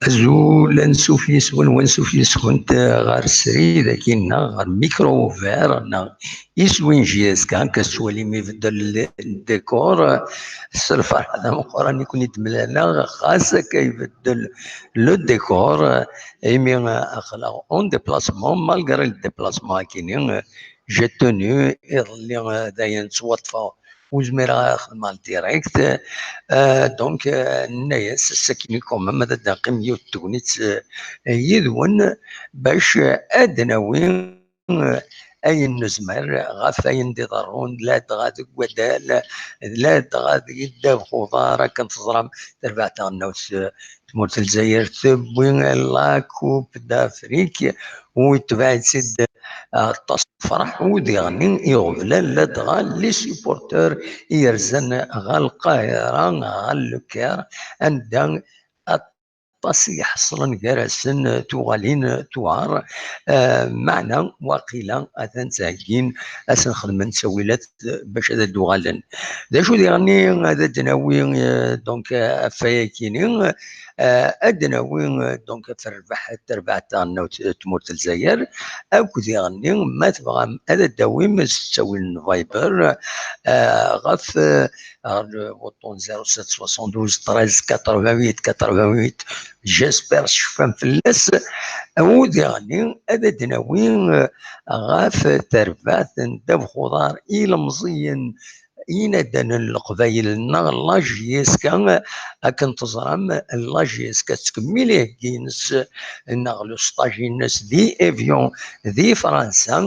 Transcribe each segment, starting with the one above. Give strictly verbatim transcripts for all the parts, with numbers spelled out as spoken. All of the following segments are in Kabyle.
Azul, ansuf yes-wen, wansuf yes-kent ɣer srid-agi-nneɣ, ɣer Micro Ouvert neɣ Iswin J S K, akka tettwalim ibeddel le décor. S lferḥ d ameqqran i ken-id-mlaleɣ, ɣas akka ibeddel le décor, imi aql-aɣ en déplacement, malgré le déplacement akini, j'ai tenu, iḍelli, euh, dayen ttwaṭṭfeɣ, ur zmireɣ ara ad xedmeɣ direct. Euh, donc, euh, nenna-yas, ass-akini quand même ad d-neqqim yiwet n tegnit, euh, yid-wen, bac, euh, ad d-nawi, euh, ayen nezmer ɣef ayen d-iḍerrun, ladɣa deg wadal, ladɣa deg ddabex uḍar, akken teẓram, terbaɛt taɣelnawt, euh, tmurt n Lezzayer tewwi la Coupe d'Afrique, u itbeɛ-itt-id, euh, aṭas n lferḥ, u diɣen iɣeblan ladɣa les supporters i yerzan ɣer Lqahira, ɣer Le Caire, anda aṭas i iḥeṣlen gar-asen tuɣalin tuɛer, euh, meɛna waqila atan ttheggin ad sen-xedmen ttawilat bac ad d-uɣalen. D acu diɣenni ad d-nawi, euh, donc, euh, ɣef wayakini, euh, ad d-nawi, euh, donc, ɣef rrbeḥ, terbaɛt taɣelnawt n tmurt n Lezzayer, akk diɣenni ma tebɣam ad d-tawim s ttawil n Viber, euh, ɣef, euh, ɣer le bouton zéro sept soixante-douze treize quatre-vingt-huit quatre-vingt-huit, j'espère tecfam fell-as, u diɣenni ad d-nawi, euh, ɣef terbaɛt n ddabex uḍar ilemẓiyen, inadanen n Leqbayel neɣ la J S K. Akken teẓram, la J S K tettkemmil iheggi-ines neɣ le stage-ines di Évian di Fransa,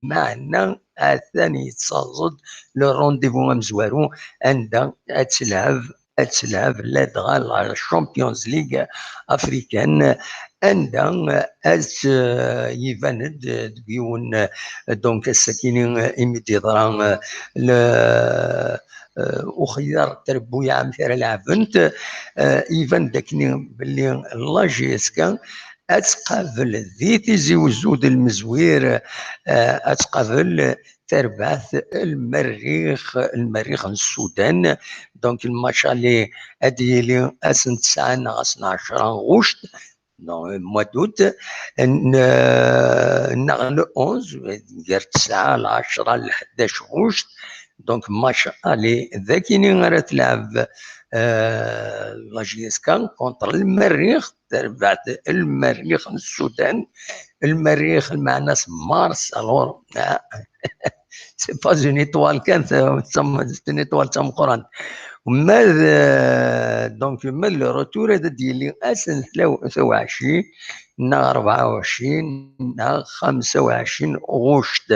meɛna atan yettaẓ-d le rendez-vous amezwaru anda ad telɛeb, ad telɛeb ladɣa la Champions League africaine, anda ad, euh, iban-d deg yiwen, euh, donc ass-akini, euh, imi d-yeḍra, euh, le, euh, uxyar n trebbuyaɛ amek ara lɛebent, euh, iban-d akkenni belli la J S K ad tqabel di Tizi Uzzu d Lmezwir, euh, ad tqabel terbaɛt Lmerrix, Lmerrix n Sudan. Donc, lmac-a ad yili ass n tesɛa neɣ ass n ɛecra ɣuct, dans le mois d'août, n-, neɣ le onze, gar tesɛa, lɛecra, lḥdac ɣuct. Donc, match aller d akini ara tleɛb, euh, la J S K contre Lmerrix, terbaɛt Lmerrix n Sudan. Lmerrix, lmeɛna-s Mars, alors, ah, c'est pas une étoile kan, c'est, c'est une étoile tameqqrant. Ma d, euh, donc, ma d le retour, ad d-yili ass n tlaw-, tlawa u ɛecrin, neɣ rebɛa u ɛecrin, neɣ xemsa u ɛecrin ɣuct.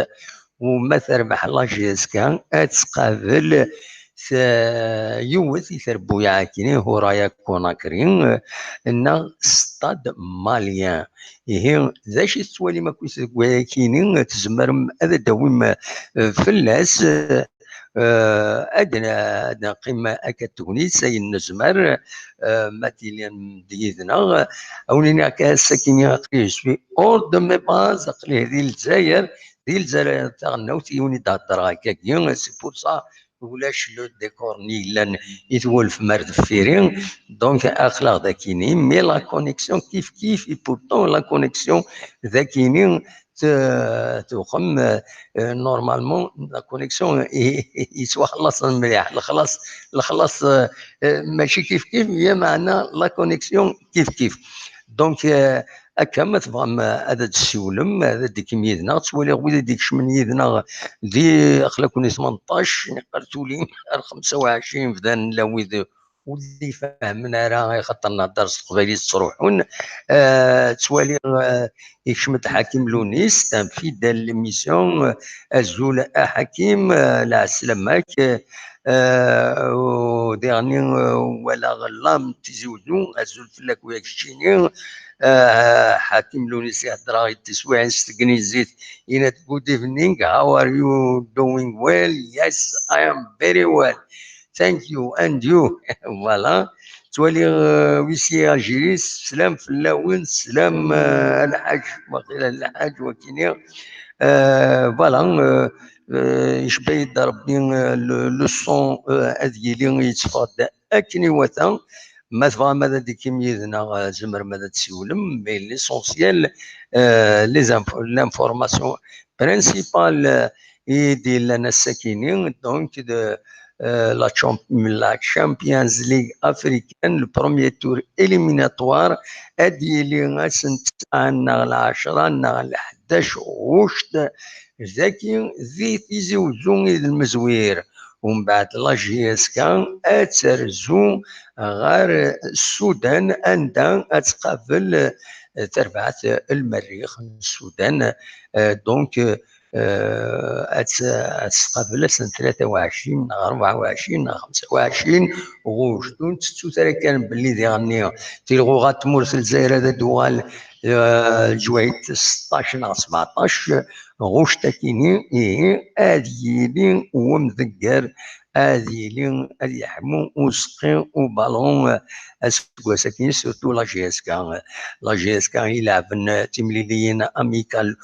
U ma terbeḥ la J S K, ad tqabel t-, yiwet i trebbuyaɛ akini, Huraya Conakry, neɣ Stade Malien. Ihi, d acu i tettwalim akk deg wayakini, tzemrem ad d-tawim, eh, fell-as, eh, ad n-, ad neqqim akka d tegnit, ayen nezmer, eh, ma tilim d yid-neɣ. Ad wen-iniɣ akka, ass-akini aql-i, je suis hors de mes bases, aql-i di Lezzayer, di Lezzayer taɣelnawt, yiwen i d-heddreɣ akkagi, c'est pour ça ulac le décor-nni yellan i twulfem ar deffir-i. Donc, aql-aɣ dakini, mais la connexion kif kif, et pourtant la connexion dakini t-, tuxem, euh, normalement, la connexion i-, i-, yettwaxellaṣen mliḥ. Lexlaṣ, lexlaṣ, euh, euh, mačči kif kif, ya meɛna la connexion kif kif. Donc, euh, akka, ma tebɣam, euh, ad d-tessiwlem, ad d-tekim yid-neɣ, ttwaliɣ wid i d-ikecmen yid-neɣ di, aql-aken i tmenṭac, niqal tuli ar xemsa u ɛecrin bdan la wid ur d-ifehmen ara, axaṭer nhedder s teqbaylit ttruḥun. Euh, ttwaliɣ, euh, ikcem-d Ḥakim Lunis, c'est un fidèle l'émission. Euh, azul a Ḥakim, euh, lɛeslama-k. Euh, u diɣenni, euh, walaɣ Lam Tizi Uzzu, azul fell-ak u ya keččini. Euh, Ḥakim Lunis ihedder-aɣ-d tiswiɛin s tegnizit, yenna-d, "Good evening, how are you doing? Well, yes, I am very well. Thank you, and you?" Voilà. Ttwaliɣ, euh, huissier Algérie, slam fell-awen, slam, euh, a Lḥaǧ, waqila a Lḥaǧ, wakini. Euh, voilà, euh, euh, icba-yi-d Rebbi, euh, le, le son, euh, ad yili yetteffeɣ-d akken iwata. Ma tebɣam ad d-tekim yid-neɣ, euh, tzemrem ad d-tessiwlem, mais l'essentiel, euh, les info-, l'information principale, euh, i d-yellan ass-akini, donc, de, euh, la champ-, la Champions League africaine, le premier tour éliminatoire, ad yili ass n tesɛa neɣ lɛecṛa neɣ leḥdac ɣuct, dagi di Tizi Uzzu i d lmezwir. Umbeɛd la J S K ad terzu ɣer Sudan, anda ad tqabel, eh, tarbaɛt, eh, lmerrix n Sudan. Eh, donc, eh, ad t-, ad tqabel ass n tlata u ɛecrin neɣ rebɛa u ɛecrin neɣ xemsa u ɛecrin ɣuct. Ur nettettut ara kan belli diɣenni tilɣuɣa n tmurt n Lezzayer ad d-tuɣal, eh, leǧwayed seṭṭac neɣ sbeɛṭac ɣuct akini, ihi ad yili umdegger, ad yili, ad yeḥmu useqqi ubalun, eh, aseggas akini, surtout la J S K. La J S K i leɛben timliliyin amical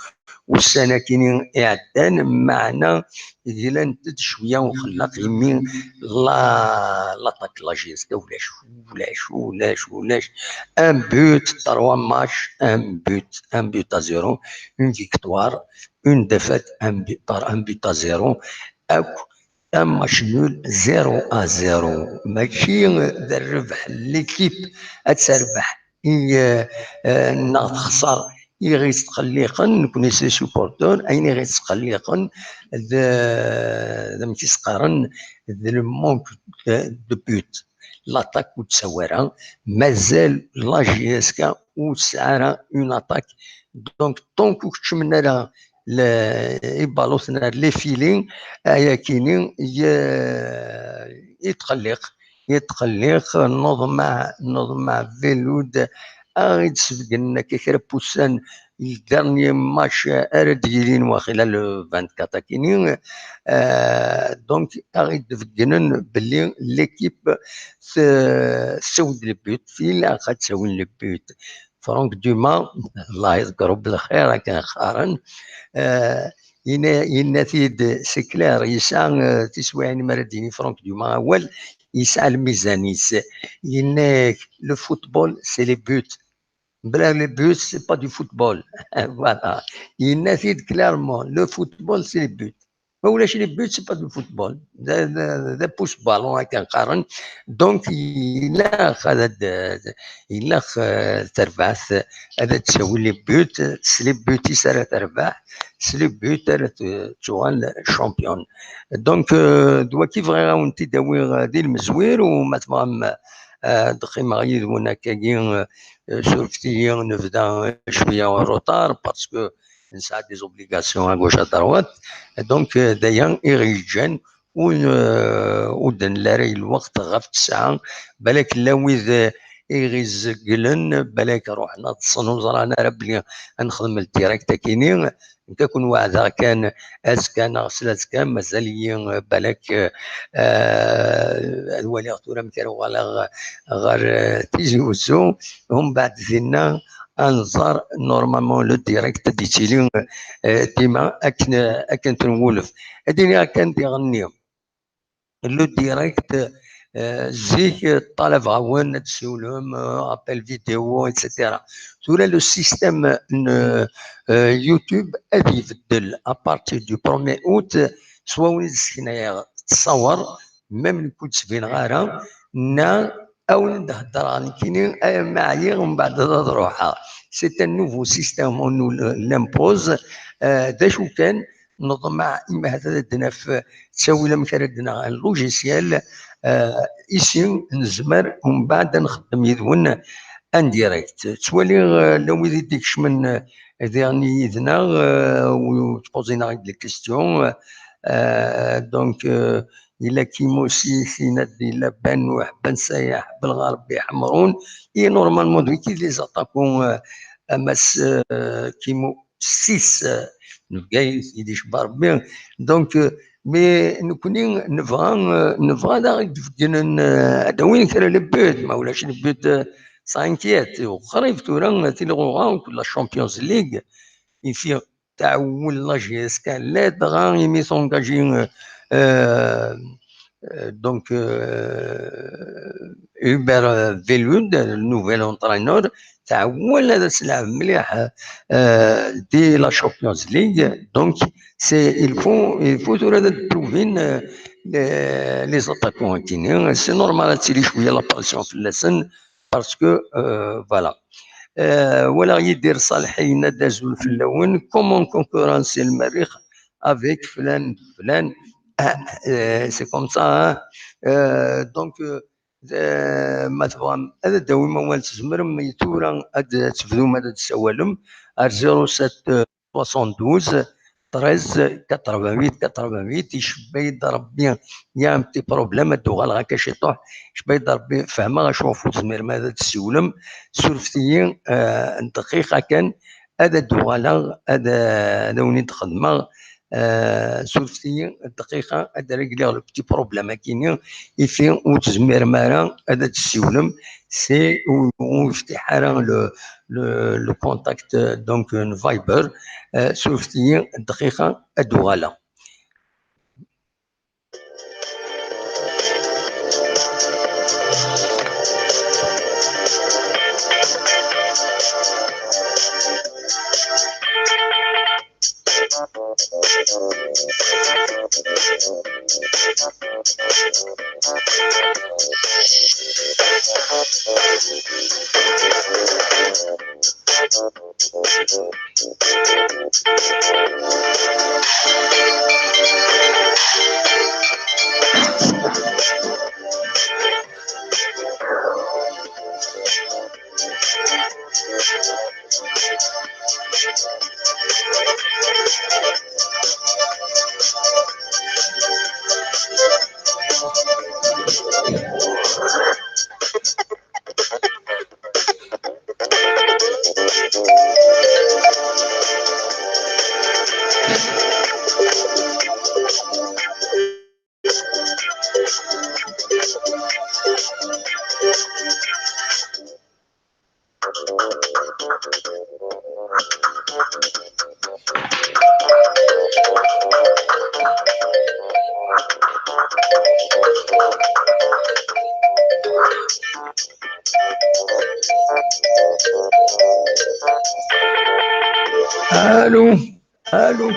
ussan akini iɛeddan, meɛna glant-d cwiya uxellaq imi la, l'attaque la J S K ulac, ulac, ulac, ulac. Un but, trois matchs, un but, un but à zéro, une victoire, une défaite, un but, par un but à zéro. Akk un match nul, zéro à zéro. Mačči d rrbeḥ n l'équipe ad terbeḥ i, eh, eh, neɣ texṣer, i ɣ-yettqelliqen, nekni c'est supporters, ayen i ɣ-yettqelliqen d, d amek i s-qqaren, d le manque de, de but. L'attaque ur d-tsawi ara, mazal la J S K ur tesɛi ara une attaque. Donc, tant que ur keččmen ara le, ibaluten ar les filets, ayakini ye-, yetqelliq, yetqelliq, neḍmeɛ, neḍmeɛ Belud a ɣ-id-sbeggnen akka kra n wussan, le dernier match ara d-yilin waqila le vingt-quatre akini, euh, donc a ɣ-id-beggnen belli l'équipe t-, tessawi-d le but, ilaq ad tawin le but. Franck Dumas, Allah yeḍker-it belxir, akken qqaren, euh, yenna-, yenna-t-id, c'est clair, yesɛa, euh, tiswiɛin mi ara d-yini Franck Dumas awal, yesɛa lmizan-is. Yenna-k, le football, c'est les buts. Bla les buts, c'est pas du football. Voilà. Yenna-t-id clairement, le football, c'est les buts. Ma ulac les buts, c'est pas du football. D, d, d apus balon akken qqaren. Donc, ilaq ad, ad, ilaq, euh, terbaɛt ad d-tawi les buts, s les buts-is ara terbeḥ, s les buts ara t-, tuɣal champion. Donc, euh, d waki bɣiɣ ad wen-t-id-awiɣ, euh, di lmezwir, u ma tebɣam, euh, ad qqimeɣ yid-wen akkagi, euh, surfet-iyi, nebda, euh, cwiya en retard, parce que nesɛa des obligations à gauche, à droite. Donc, euh, d aya i ɣ-yeǧǧan ur, euh, ur d-nelli ara i lweqt ɣef ttesɛa. Balak llan wid, euh, i ɣ-izegglen, balak ruḥen ad ṭṭsen, ur ẓran ara belli ad nexdem le direct akini. Nekk ad ken-weɛdeɣ kan azekka neɣ s lazekka, mazal-iyi, euh, balak, euh, euh, ad waliɣ tura amek ara uɣaleɣ ɣer, euh, Tizi Uzzu. Umbeɛd dinna ad nẓer normalement le direct ad d-yettili, euh, dima akken, akken tenwulef. Ad iniɣ kan diɣenni, le direct, euh, zik, euh, ṭṭalabeɣ-awen ad tessiwlem, euh, appel vidéo, et cetera. Tura le système n, euh, YouTube ad ibeddel à partir du premier août, s wayen i d-sseknayeɣ, ttṣawer, même nekk ur d-sbineɣ ara, neɣ awen d-heddreɣ nekkini, arma ɛyiɣ, umbeɛd ad ruḥeɣ. C'est un nouveau système, on nous l'impose. Euh, d acu kan, neḍmeɛ imi ahat ad d-naf ttawil amek ara d-naɣ un logiciel, euh, ici nezmer umbeɛd ad nxeddem yid-wen en direct. Ttwaliɣ, euh, la wid i d-ikecmen, euh, diɣen yid-neɣ, euh, u tpoẓin-aɣ-d les questions, euh, donc, euh, yella Kimusi, Sinad, yella Banu, Ḥben Sayaḥ, Belɣerbi, Ḥemrun, et normalement d wiki d les attaquants, euh, Amas, euh, Kimu six, euh, n Bgayet i d-icebba Rebbi. Donc, euh, mais nekkni nebɣa, euh, nebɣa ad aɣ-d-beggnen, euh, ad d-awin kra les buts, ma ulac les buts, euh, ça inquiète. U qrib tura, euh, tilɣuɣa, la Champions League, ifi tɛewwel la J S K ladɣa imi s'engagé, euh, euh, donc, euh, Hubert Velud, le nouvel entraîneur, tɛewwel ad as-lɛeb mliḥ, euh, di la Champions League. Donc, c'est, il faut, il faut tura ad prouver, euh, les, les attaquants-agi. C'est normal ad tili cwiya la pression fell-asen, parce que, euh, voilà. Euh, walaɣ Yidir Ṣaleḥ yenna-d azul fell-awen. Comment concurrencer Lmerrix avec flan, flan? Ah, euh, c'est comme ça, hein. Euh, donc, euh, euh, ma tebɣam ad d-tawim awal, tzemrem tura ad tebdum ad d-tessawalem ar zéro sept, euh, soixante-douze, treize, quatre-vingt-huit, quatre-vingt-huit. Icebba-yi-d Rebbi, il y a un petit problème, ad d-uɣaleɣ akka ciṭuḥ. Icebba-yi-d Rebbi, fehmeɣ acu ɣef ur tezmirem ad d-tessiwlem. Surfet-iyi, euh, dqiqa kan, ad d-uɣaleɣ, ad, ad awen-id-xedmeɣ. Euh, surfet-iyi dqiqa, ad d-régliɣ le petit problème-agi-ni, ifi ur tezmirem ara ad d-tessiwlem, c'est ur, ur yeftiḥ ara le, le, le contact, donc, n Viber. Euh, surfet-iyi dqiqa, ad d-uɣaleɣ. Allô, allô,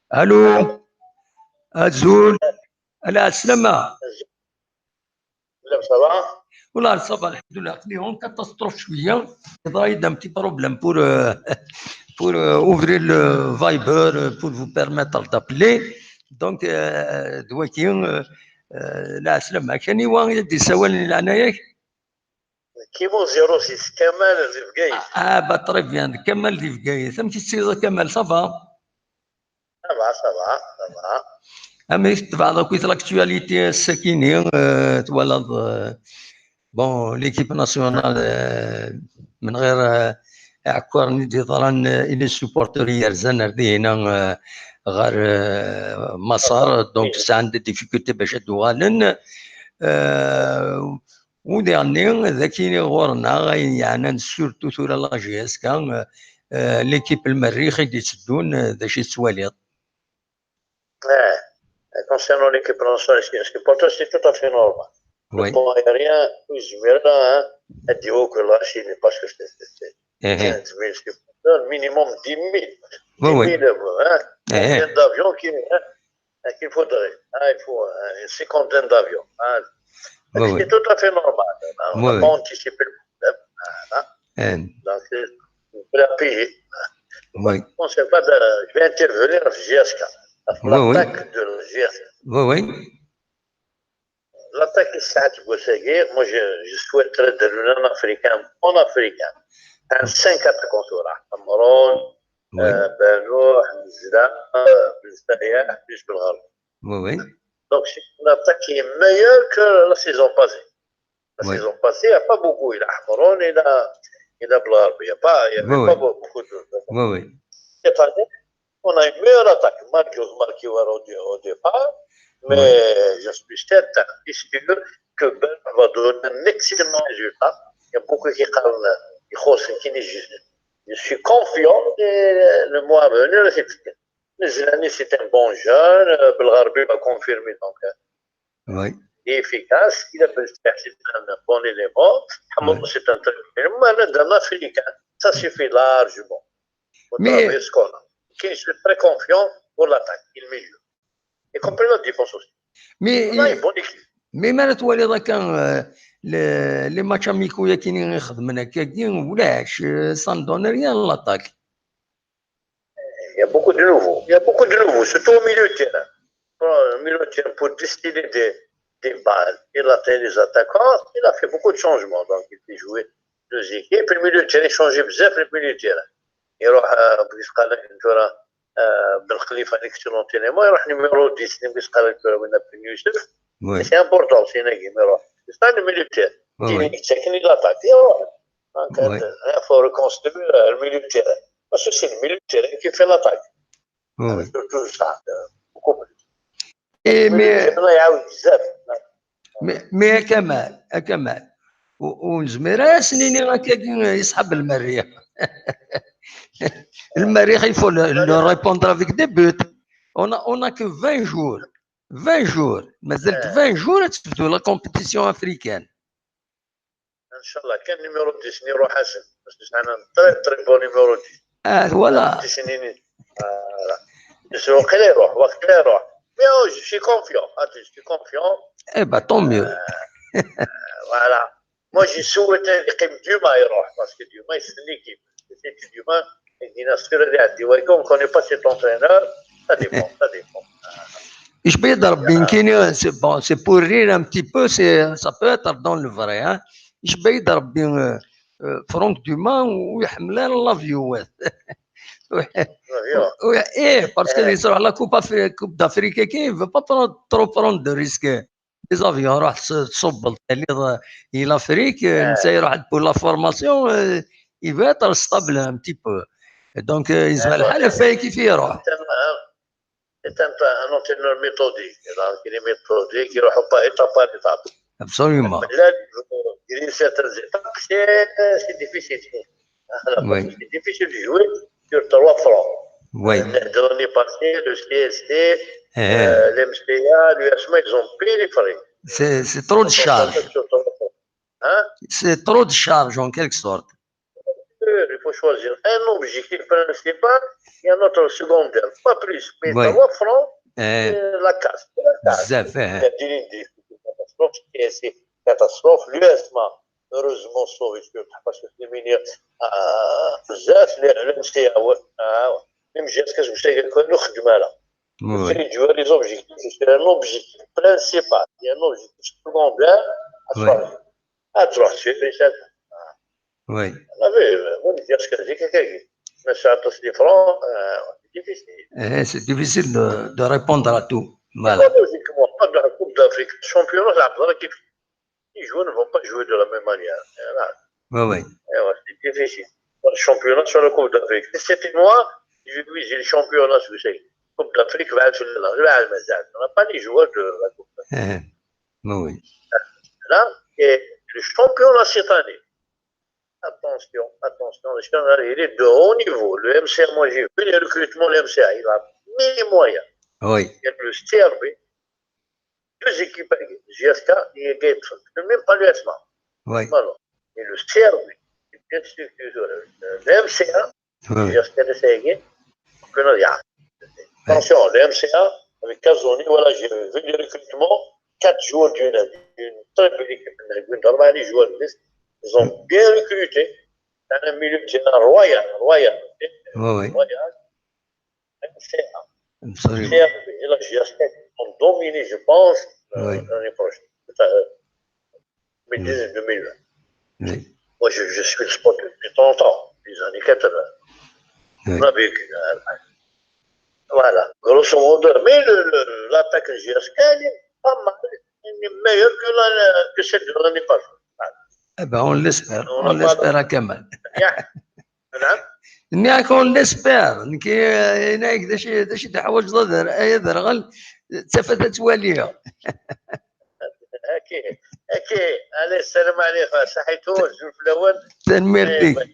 allô, azul, ala, slama. Llan, ça va? Wala, ça va, الحمد لله. Aql-i en catastrophe cwiya. Yeḍra-yi-d un petit problème pour, euh, pour, euh, ouvrir le Viber, euh, pour vous permettre d'appeler. Donc, euh, d waki, euh, euh, la slama. Aniwa i d-yessawalen, di leɛnaya-k? Kimo zéro six, Kamal di Bgayet. Ah, bah, très bien. Kamal di Bgayet. Amek i tettiliḍ a Kamal, ça va? Ça va, ça va, ça va. Amek tebɛeḍ akk l'actualité ass-akini, euh, twalaḍ, euh, bon, l'équipe nationale, euh, من غير, euh, aɛekkaṛ-nni d-yeḍran, euh, i les supporters i yerzan ar dihina, euh, ɣer, euh, Maṣer, donc sɛan des difficultés bac ad d-uɣalen. Euh, u diɣenni d akini ɣur-neɣ ayen yeɛnan surtout tura la J S K, euh, l'équipe Lmerrix i d-itteddun, euh, d acu i tettwaliḍ? Eh, concernant l'équipe nationale, c'est, c'est, pour toi, c'est tout à fait normal. Le Oui. Pont aérien, ur yezmir ara, hein, ad d-iwaki la Chine, parce que c'est, c'est, c'est, Eh, eh. Quinze mille supporters, minimum dix mille. Oui, oui. Dix mille, hein, Eh, eh. Combien d'avions qui, hein, qu'il faudrait, hein, il faut, hein, une cinquantaine d'avions, hein. Oui, oui. C'est tout à fait normal, hein. On Oui, n'a oui. pas anticipé le problème, hein. Eh. Donc, c'est, il faut appuyer. Oui. Bon, c'est pas de, je vais intervenir sur J S K. Oui, oui. L'attaque de la J S K. Oui, oui. L'attaque, c'est, moi, je, je souhaiterais de un Africain, un Africain. Un cinq attaquants, tura. Cameroun, Oui. euh, Beno, Hamza, euh, Benzaya, plus Belghar. Oui, oui. Donc, c'est une attaque qui est meilleure que la saison passée. La Oui. saison passée, il n'y a pas beaucoup. Il y a Cameroun, il y a, il y a Belghar. Il y a pas, il y avait Oui, oui. pas beaucoup de, de Oui, oui. Cette année, on a une meilleure attaque, malgré le marqué au, dé- au départ. Mais Oui. je suis certain et sûr que Berne va donner un excellent résultat. Il y a beaucoup qui parlent, qui croient que c'est juste. Je suis confiant. Et le mois à venir, c'est Mizrani, c'est un bon jeune. Belgharbi va confirmer. Donc, euh, Oui. Il est efficace. Il a fait c'est un bon élément. Hamoud, c'est un très bon élément. Mais là, dans l'Afrique, ça suffit largement. Pour Mais- travailler ce qu'on a. Je suis très confiant pour l'attaque et le milieu. Y compris la défense aussi. Mais On a une bonne équipe. mais ma twaliḍ akka, euh, les les matchs amicaux yakini i xedmen akkagi, ulac, euh, ça ne donne rien à l'attaque. Il y a beaucoup de nouveaux. Il y a beaucoup de nouveaux, surtout au milieu de terrain. Bon, au milieu de terrain, pour distiller des, des balles et atteindre les attaquants, il a fait beaucoup de changements. Donc, il fait jouer deux équipes. Le milieu de terrain, il change بزاف le milieu de terrain. يروح آه، بقيت قال لك انت راه آه، بن خليفه un excellent entraînement, يروح numéro dix اللي بقيت قال لك وين بن يوسف. Oui. C'est important, c'est un numéro. C'est ça le milieu de terrain. Oui, oui. Technique, technique, l'attaque. يروح. Donc, Oui. euh, il faut reconstruire euh, le milieu de terrain. Parce que c'est le milieu de terrain qui fait l'attaque. Oui, oui. Surtout ça, euh, beaucoup plus. Et Le milieu de mais terrain, il y a eu بزاف. mais mais يا كمال، يا كمال، و- ونزمير اسنيني هكاكي يسحب المريخ. المريخ il faut le, le répondre avec des buts. On a on a que vingt jours. vingt jours. مازالت vingt jours تبدو la compétition africaine. ان شاء الله كان numéro dix نيرو حسن. Parce que c'est un très très bon numéro dix. اه voilà. Dix نيني. Voilà. Je suis واقيلا يروح، واقيلا يروح. Mais oh, je suis confiant. Attends, je suis confiant. Eh ben tant mieux. Voilà. Moi, j'ai souhaité l'équipe Duma يروح. Parce que Duma, c'est l'équipe. C'est Duma. Et Dynastie, on ne connaît pas cet entraîneur. Ça dépend, ça dépend. ايش بيد ربي يمكن c'est bon, c'est pour rire un petit peu, c'est ça peut être dans le vrai, hein. ايش بيد ربي euh, euh, Franck Duma ويحمل la viewات. Avion. Oui, eh, parce que les la coupe, Afri- coupe d'Afrique كي il veut pas prendre trop prendre de risques. Les avions راح تصب التالي il Afrique, نسى يروح pour la formation, euh, il veut être stable un petit peu. Donc euh, يزمع الحال فايك كيف يروح. C'est un, c'est un, un entraîneur méthodique. Donc, il est méthodique, il ne pas étape par étape. Absolument. Mais là, glisser certaines étapes, c'est c'est difficile. Oui. C'est difficile de jouer sur trois fronts. Oui. Dans l'année passée, le C S C, Eh, euh, l'M C A, l'U S M A, ils ont payé les frais. C'est c'est trop de charges. Sur trois fronts. Hein? C'est trop de charges en quelque sorte. Il faut choisir un objectif principal et un autre secondaire. Pas plus, mais Oui. trois fronts, Eh, c'est la casse. C'est la casse. بزاف, eh. Il y a des lignes de catastrophe, c'est c'est catastrophe. L'U S M A, heureusement, sauvé sur parce que c'est mini بزاف. L'M C A, ouais. Ah, ouais. Même jusqu'à ce que je sois le خدمة là. Oui. C'est les joueurs, les objectifs. C'est un objectif principal. Il y a un objectif secondaire à Oui. choisir. À choisir, c'est ça. Oui. Vous savez, euh, on dit ce que c'est que Mais ça, tous les francs, euh, c'est difficile. Eh, c'est difficile de, de répondre à tout. Voilà. Pas logiquement, pas de la Coupe d'Afrique. Le championnat, la Coupe d'Afrique, les joueurs ne vont pas jouer de la même manière. Voilà. Oui, oui. Eh ouais, c'est difficile. Le championnat sur la Coupe d'Afrique. Si c'était moi, je vais viser le championnat, je sais. Coupe d'Afrique, va être là, là, mais ça, on n'a pas les joueurs de la Coupe d'Afrique. Eh, oui, oui. Là, et le championnat cette année, attention, attention, le championnat, il est de haut niveau. Le M C A, moi j'ai vu les recrutements, le M C A, il a mis les moyens. Oui, Il y a le C R B, deux équipes, J S K et Gates, même pas le S M A. oui. Voilà. Et le C R B, c'est bien structuré. Le M C A, Oui. J S K, c'est championnat. Attention, le M C A, avec Kazoni, voilà, j'ai vu les recrutements, quatre joueurs d'une d'une très belle équipe. Normal, les joueurs, ils ont bien recruté. Dans un milieu de terrain royal, royal. Oui, oui. Royal. M C A. Absolument. C R B et la J S K ont dominé, je pense, euh, Oui. l'année prochaine. Enfin, euh, deux mille dix-neuf, deux mille vingt. Oui. Moi, je, je suis le sport depuis trente ans, les années quatre-vingts. Oui. On a vécu. Euh, voilà, grosso modo. Mais le- le- l'attaque J S K, elle est pas mal. Elle est meilleure que, la- que celle de l'année passée. Eh ben, on l'espère. On On n'a pas l'espère, à Kamal. نعم. نعم، on l'espère. نكي هناك ذا شيء ذا شيء تحوج ضد اي درغل. تفتت واليها. هاكي هاكي. عليه السلام عليكم، صحيتو؟ الزول في الاول. تنميرتك.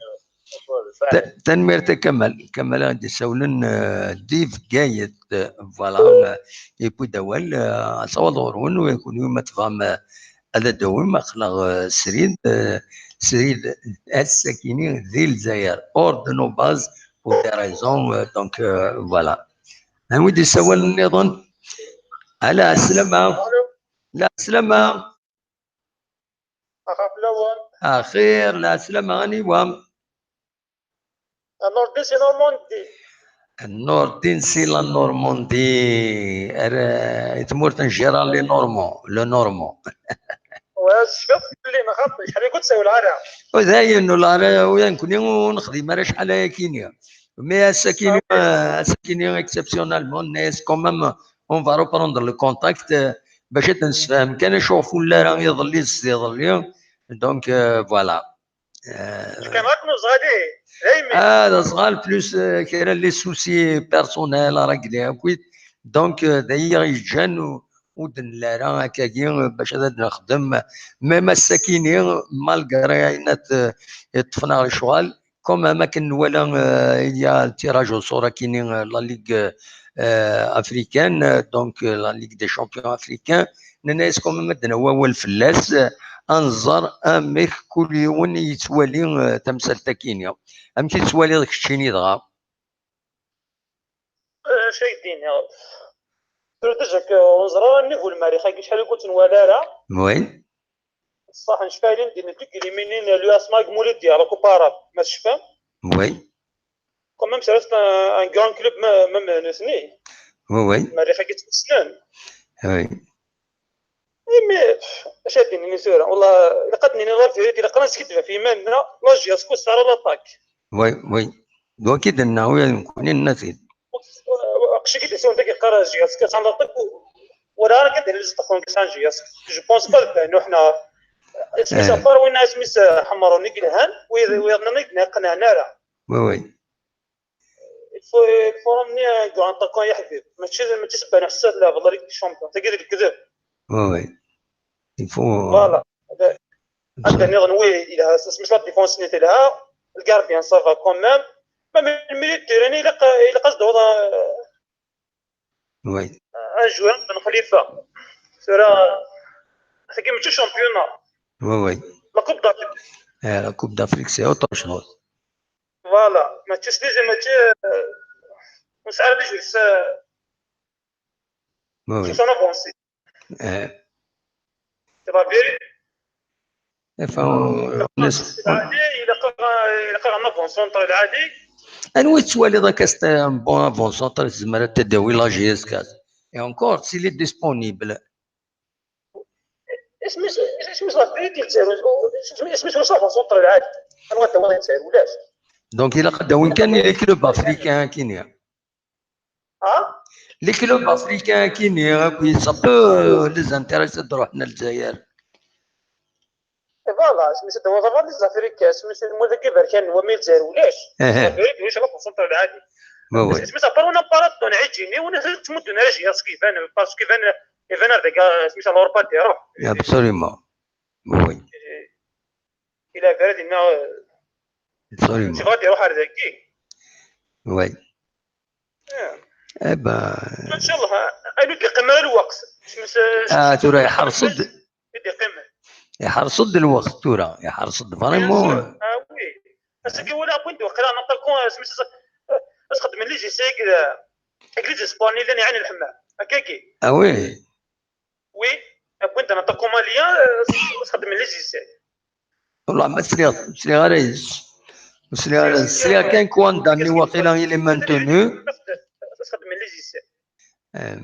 Tanemmirt a Kamal. Kamal i ɣ-d-isawlen, euh, di Bgayet, euh, voilà, euh, yewwi-d awal, euh, asawaḍ ɣur-wen, u kunwi ma tebɣam, euh, ad d-tawim, aql-aɣ, euh, srid, euh, srid ass-akini di Lezzayer, hors de nos bases, pour des raisons, euh, donc, euh, voilà. Anwa i d-isawalen nniḍen? Ala, ɛeslama. La, ɛeslama. Axir, la, ɛeslama, aniwa? Nordin si Normandie. Nordin si la Normandie. Ar, euh, i tmurt n Gérard le Normand, le Normand. Wa, tecfiḍ fell-i, neɣ xaṭi? Acḥal i kent-sawleɣ ara. U dayen, ur la ara, u nekkni ur nexdim ara acḥal ayakini. Mais ass-akini, euh, ass-akini exceptionnellement, nna-yas quand même, on va reprendre le contact, euh, bac ad d-nessefhem kan acu ɣef ur nelli ara iḍelli s iḍelli. Donc, euh, voilà. Euh, Kan akk neẓɣal, eh, daymi. Ah, d aẓɣal, plus, euh, kra les soucis personnels à régler akkit. Donc, euh, d ayi i ɣ-yeǧǧan u-, ur d-nelli ara akkagi, euh, bac ad d-nexdem. Même ass-akini, malgré ayen ad, euh, yeṭṭfen-aɣ lecɣal, quand même, akken nwala, euh, il y a le tirage au sort akini, euh, la Ligue, euh, africaine, euh, donc, euh, la Ligue des champions africains, nna-yas quand même ad d-nawi awal fell-as, euh, ad nẓer amek kul yiwen yettwali, euh, tamsalt akini. Amek i tettwaliḍ keččini dɣa? Euh, acu ay d-iniɣ? Tura déjà ur neẓri ara nnig ulmarix-agi, acḥal i ur tt-nwala ara. Oui. Ṣṣeḥ, necfa ilindi nekk deg limini n l'U S M A deg Moulidi, à la Coupe Arabe, ma tecfam. Oui. Quand même, ça reste un, un grand club, même, même nutni. Oui, oui. Merrix-agi ttwassnen. Oui. Imi, acu ad d-nini tura? Wallah, ilaq ad d-nini la vérité, ilaq ad neskideb ɣef yiman-nneɣ, la J S K ur tesɛi ara l'attaque. Oui, oui. D wagi i d-nenna, wi nekkni nenna-t-id. Aqcic i d-isawlen dagi yeqqar J S K tesɛa l'attaque, u-, wala ara kan d-nini zeṭṭef wen tesɛa J S K. Je pense pas d ayen uḥna. Isem-is, à part winna isem-is, eh, Ḥemrun i yelhan, wid, wid nniḍen i d-iqenɛen ara. Oui, oui. Il faut, il faut ramener un grand attaquant, ya ḥbib. Mačči, mačči sebba neḥsas la, la Ligue des Champions. Tagi d lekdeb. Oui, oui. Il faut, euh, voilà. Anda nniḍen, oui, yelha, isem-is la défense-nni telha, le gardien, ça va quand même. Même le milieu de terrain, ilaq, ilaq ad s-d-tawiḍ, euh, oui, un joueur, Ben Khalifa. Tura, tagi mačči championnat. Oui, oui. La Coupe d'Afrique. Eh, la Coupe d'Afrique, c'est autre chose. Voilà. Mačči s les, mačči, euh, ur nesɛi ara d acu, euh, oui, oui, s-, s-, on avance. Eh. C'est pas bien. Enfin, on, on est, on, lɛali, ilaq, ilaq un avant-centre lɛali. Anwa i tettwaliḍ akka s-, un bon avant-centre, tezmer ad t-id-tawi la J S K? Et encore, s'il est disponible. Isem-is, isem-is la vérité, yettaru, isem-is, isem-is ur s-avant-centre lɛali. Anwa d-tawiḍ yettaru, ulac. Donc, ilaq ad d-awin kan les clubs africains, akini. Ha? Les clubs africains akini, akk, ça peut, euh, les intéresser ad d-ruḥen ar Lezzayer. Et voilà, isem-is ad d-tawiḍ les Africains, isem-is lmud-agi berkan, wa mi Lezzayer ulac. Aha. Lezzayer ulac, la concentre lɛali. Oui, oui. Isem-is à part win apparat don Ɛijini, win ur ttmuddun ara J S K iban, parce que iban, iban ar dagi, isem-is à l'Europa ad d-iruḥ. Absolument. Oui. Eh, ila berad inna, eh, absolument, tebɣa ad d-iruḥ ar dagi. Oui. Eh ben. Inchallah, ayen ur d-yeqqim ara lweqt. Ah, tura iḥreṣ-d. I d-yeqqimen. Iḥreṣ-d lweqt tura, iḥreṣ-d vraiment. Bien sûr. Ah oui. Ass-agi wala win d-, waqila un attaquant, eh, isem-is, eh, ad xedmen les essais deg, deg les espoirs-nni llan i Ɛin Lḥemmam. Akkagi. Ah oui. Oui, wwin-d un attaquant malien, euh, s-, s-, xedmen les essais. Wallah, ma sliɣ, sliɣ ara yes. Sliɣ ara, sliɣ kan Kwandani waqila il est maintenu. S-, xedmen les essais. Euh,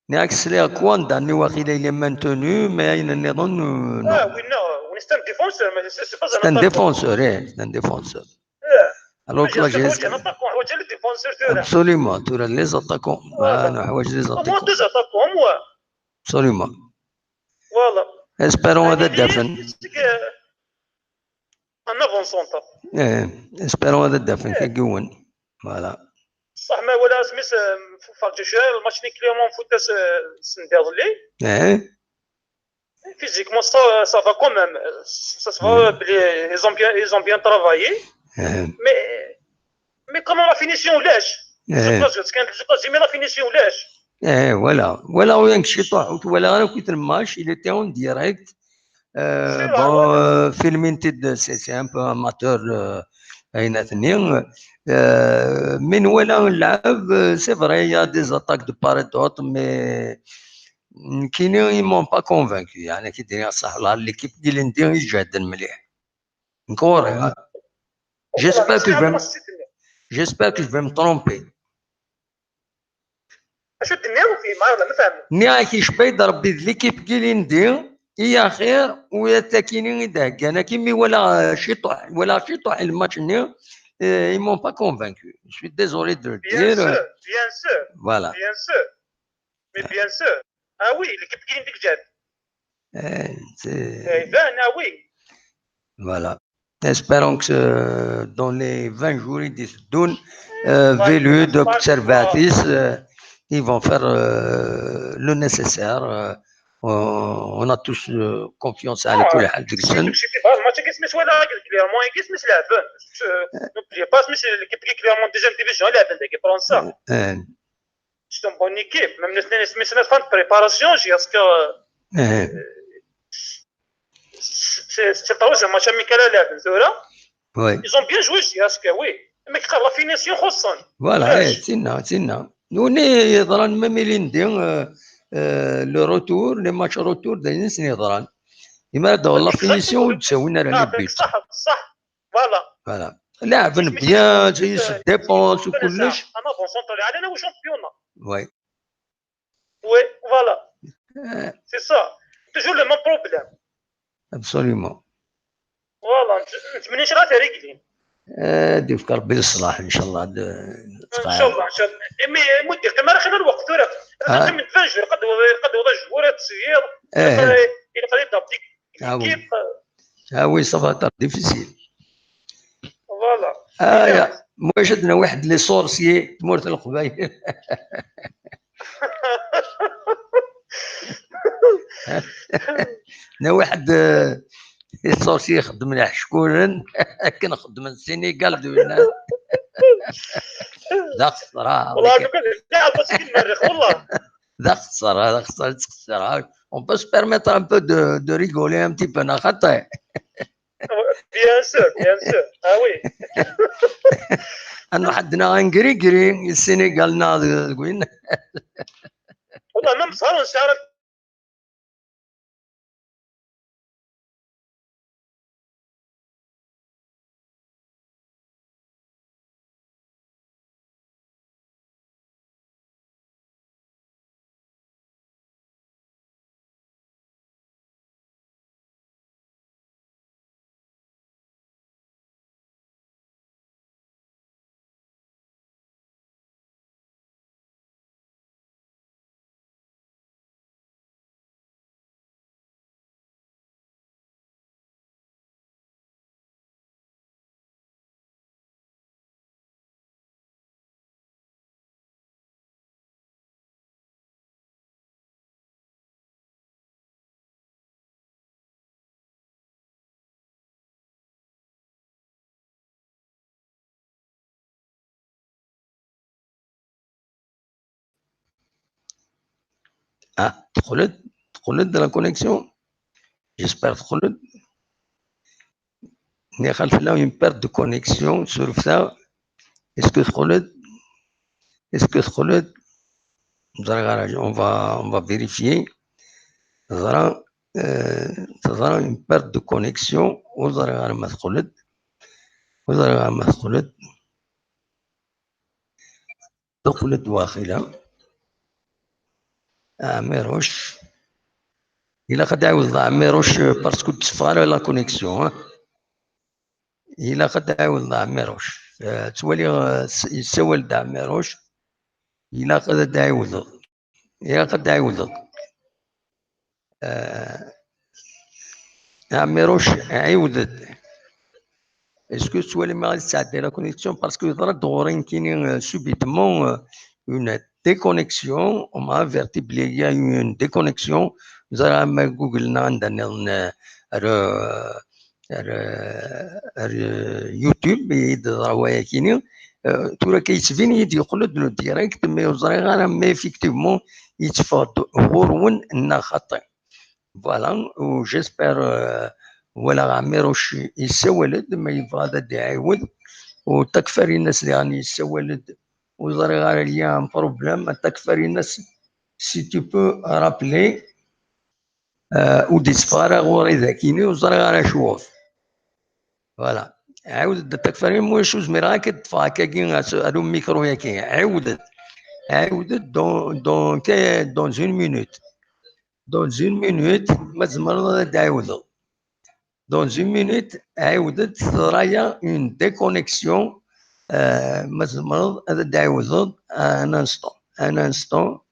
nniɣ-ak sliɣ Kwandani waqila il est maintenu, mais ayen nniḍen, euh, non. Ah, oui, non, oui, c'est un défenseur, mais c'est, c'est pas un attaquant. C'est un défenseur, eh, c'est un défenseur. Eh. Alors que la J S K, un attaquant, ḥwaǧ les défenseurs tura. Absolument, tura les attaquants. Voilà. Ah, neḥwaǧ les attaquants. Au moins deux attaquants, au moins. Absolument. Voilà. Espérons ad d-afen. Un avant-centre. Eh, espérons ad d-afen kra n yiwen. Voilà. Ṣṣeḥ ma wala isem-is, eh, ferǧ cwiya, lmatch-nni Clermont Foot, eh, s-, sendiḍelli. Eh. Physiquement, ça, ça va quand même. Ça se voit, ils ont bien, ils ont bien travaillé. Mais, mais comment la finition ulac? Tzuqqa, tzuqqa, tzuqqa, mais la finition ulac. Eh, voilà. Voilà, ur yelli ciṭuḥ, ur twalaḍ ara akk lmatch, il était en direct. Euh, bon, euh, filmin-t-id, c'est, c'est un peu amateur, euh, ayen-nni. Euh, mais nwala lɛeb, euh, c'est vrai, il y a des attaques de part et d'autre, mais nekkini, ils m'ont pas convaincu. يعني, كي دير صح، la, l'équipe n yilindi i iǧehden mliḥ. Encore, hein. J'espère que je vais me, j'espère que je vais me tromper. Acu d-tenniḍ ur fhimeɣ ara, ma fehmeɣ. Nniɣ-ak, icba-yi-d Rebbi d l'équipe n yilindi i axir, u d takini i d-heggan. Akken mi walaɣ, euh, ciṭuḥ, walaɣ ciṭuḥ i lmatch-nni, euh, ils m'ont pas convaincu. Je suis désolé de le dire. Bien sûr, bien sûr. Voilà. Bien sûr. Mais bien sûr. Ah oui, l'équipe n yilindi i iǧehden. Eh, c'est... Eh, iban, ah oui. Voilà. Espérons que, euh, dans les vingt jours i d-iteddun, euh, Velu d Observatis, euh, ils vont faire, euh, le nécessaire. Euh, on, on a tous, euh, confiance à l'équipe. Deg-sen. Deg-sen, deg-sen, deg-sen, match-agi isem-is wala clairement, agi isem-is leɛben. Euh, n'oublie pas, isem-is l'équipe clairement deuxième division, leɛben dagi Fransa. Euh, C'est une bonne équipe. Même les, les, les, les fins de préparation, jusqu'à, euh, c'est, c'est le troisième match amical à l'heure, c'est vrai. Oui. Ils ont bien joué, jusqu'à, oui. Mais que la finition, خصوصاً. Voilà, eh, c'est ça, c'est ça. Nous, on est dans le même ligne, euh, euh, le retour, les matchs retour, d'ailleurs, c'est dans la finition, c'est une heure et demie. صح، صح. Voilà. Voilà. لعبن bien, ils se dépensent وكلش. انا بون سونتر علينا وشامبيون. Oui. Oui, voilà. C'est ça. Toujours le même problème. Absolument. Voilà, نتمنى شي راه تريقلي. آه، ديفك ربي الصلاح ان شاء الله. ان شاء الله، ان شاء الله. امي مدي قيم راه خلال الوقت ولا قد قد وضع جوار تصير. يقدر يضرب ديك. Ah oui. Ah oui, ça va être difficile. Voilà. Ah, ya. Moi, j'ai donné واحد les sorciers, تمورت القبايل. Na واحد, euh, les sorciers يخدم لها حشكورن، كان خدم السينيغال دوينا. ذاك الصراحة. والله لو كان لا، بس كي المريخ، والله. ذاك الصراحة، ذاك الصراحة، ذاك الصراحة. On peut se permettre un peu de, de rigoler un petit peu, non, خاطر. Bien sûr, bien sûr. Ah oui. أنا حدنا غنقري قري السينيغال ناض وين. والله ما مصار نشارك. Ah, تقلد، تقلد la connexion. J'espère تقلد. نيخال فلا une perte de connexion sur ça. Est-ce que تقلد؟ Est-ce que تقلد؟ On va, on va vérifier. Ẓra, euh, ẓra une perte de connexion. Ur ẓriɣ ara ma teqqel-d. Ur ẓriɣ ara ma teqqel-d. Teqqel-d waxila. Ɛmiruc. Ilaq ad d-ɛiwdeḍ Ɛmiruc, parce que ur d-teffeɣ ara la connexion, hein. Ilaq ad d-ɛiwdeḍ Ɛmiruc. Eh, ttwaliɣ, eh, s-, yessawal-d Ɛmiruc. Ilaq ad d-ɛiwdeḍ. Ilaq ad d-ɛiwdeḍ. Eh, Ɛmiruc, ɛiwed-d. Est-ce que tettwalim ma ɣad tesɛeddi la connexion? Parce que yeḍra-d ɣur-i nekkini, eh, subitement, eh, une déconnexion. On m'a averti belli il y a eu une déconnexion. Ẓriɣ ama Google neɣ anda nniḍen, eh, ar, eh, ar, ar YouTube i d-yeḍra wayakini. Euh, tura akka yettbin-iyi-d yeqqel-d le direct, mais ur ẓriɣ ara ma effectivement yetteffeɣ-d ɣur-wen neɣ xaṭi. Voilà, u j'espère, euh, walaɣ Ɛmiruc yessawal-d, ma yebɣa ad d-iɛiwed, u Takfarinas diɣen yessawal-d, ur ẓriɣ ara, il y a un problème, a Takfarinas, si tu peux rappeler, euh, ur d-itteffeɣ ara ɣur-i dakini, ur ẓriɣ ara acuɣef. Voilà. Ɛiwed-d a Takfarinas, ma ulac ur zmireɣ ad k-id-ṭṭfeɣ akkagi, ar umikru-yaki. Ɛiwed-d. Ɛiwed-d dans, dans, dans une minute. Dans une minute, ma tzemreḍ ad d-ɛiwdeḍ. Dans une minute, ɛiwed-d, teḍra-ya une déconnexion. Euh, ma tzemreḍ ad d-ɛiwdeḍ un instant. Un instant.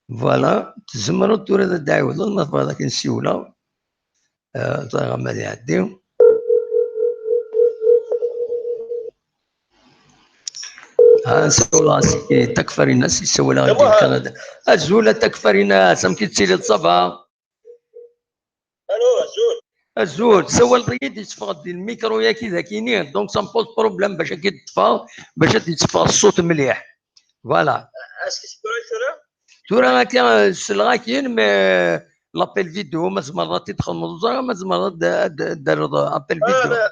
Voilà, tzemreḍ tura ad d-ɛiwdeḍ, ma tebɣiḍ ad k-nsiwleɣ. Euh, ẓriɣ ma ad iɛeddi. Ah, nsawleɣ-as i Takfarinas, yessawal-aɣ-d di Kanada. Azul a Takfarinas, amek i tettiliḍ, ça va? Alo, azul. Azul, tessawaleḍ-iyi-d, yetteffeɣ-d di lmikru-yaki dakini, donc ça me pose problème bac ad k-id-ṭṭfeɣ, bac ad d-yetteffeɣ ṣṣut mliḥ. Voilà. Est-ce que c'est correct tura? Tura akka, euh, selleɣ-ak-in, mais, euh, l'appel vidéo, ma tzemreḍ ad t-id-txedmeḍ, ur ẓriɣ ma tzemreḍ ad d-, ad d-, ad d-terreḍ appel vidéo. Ah, mais,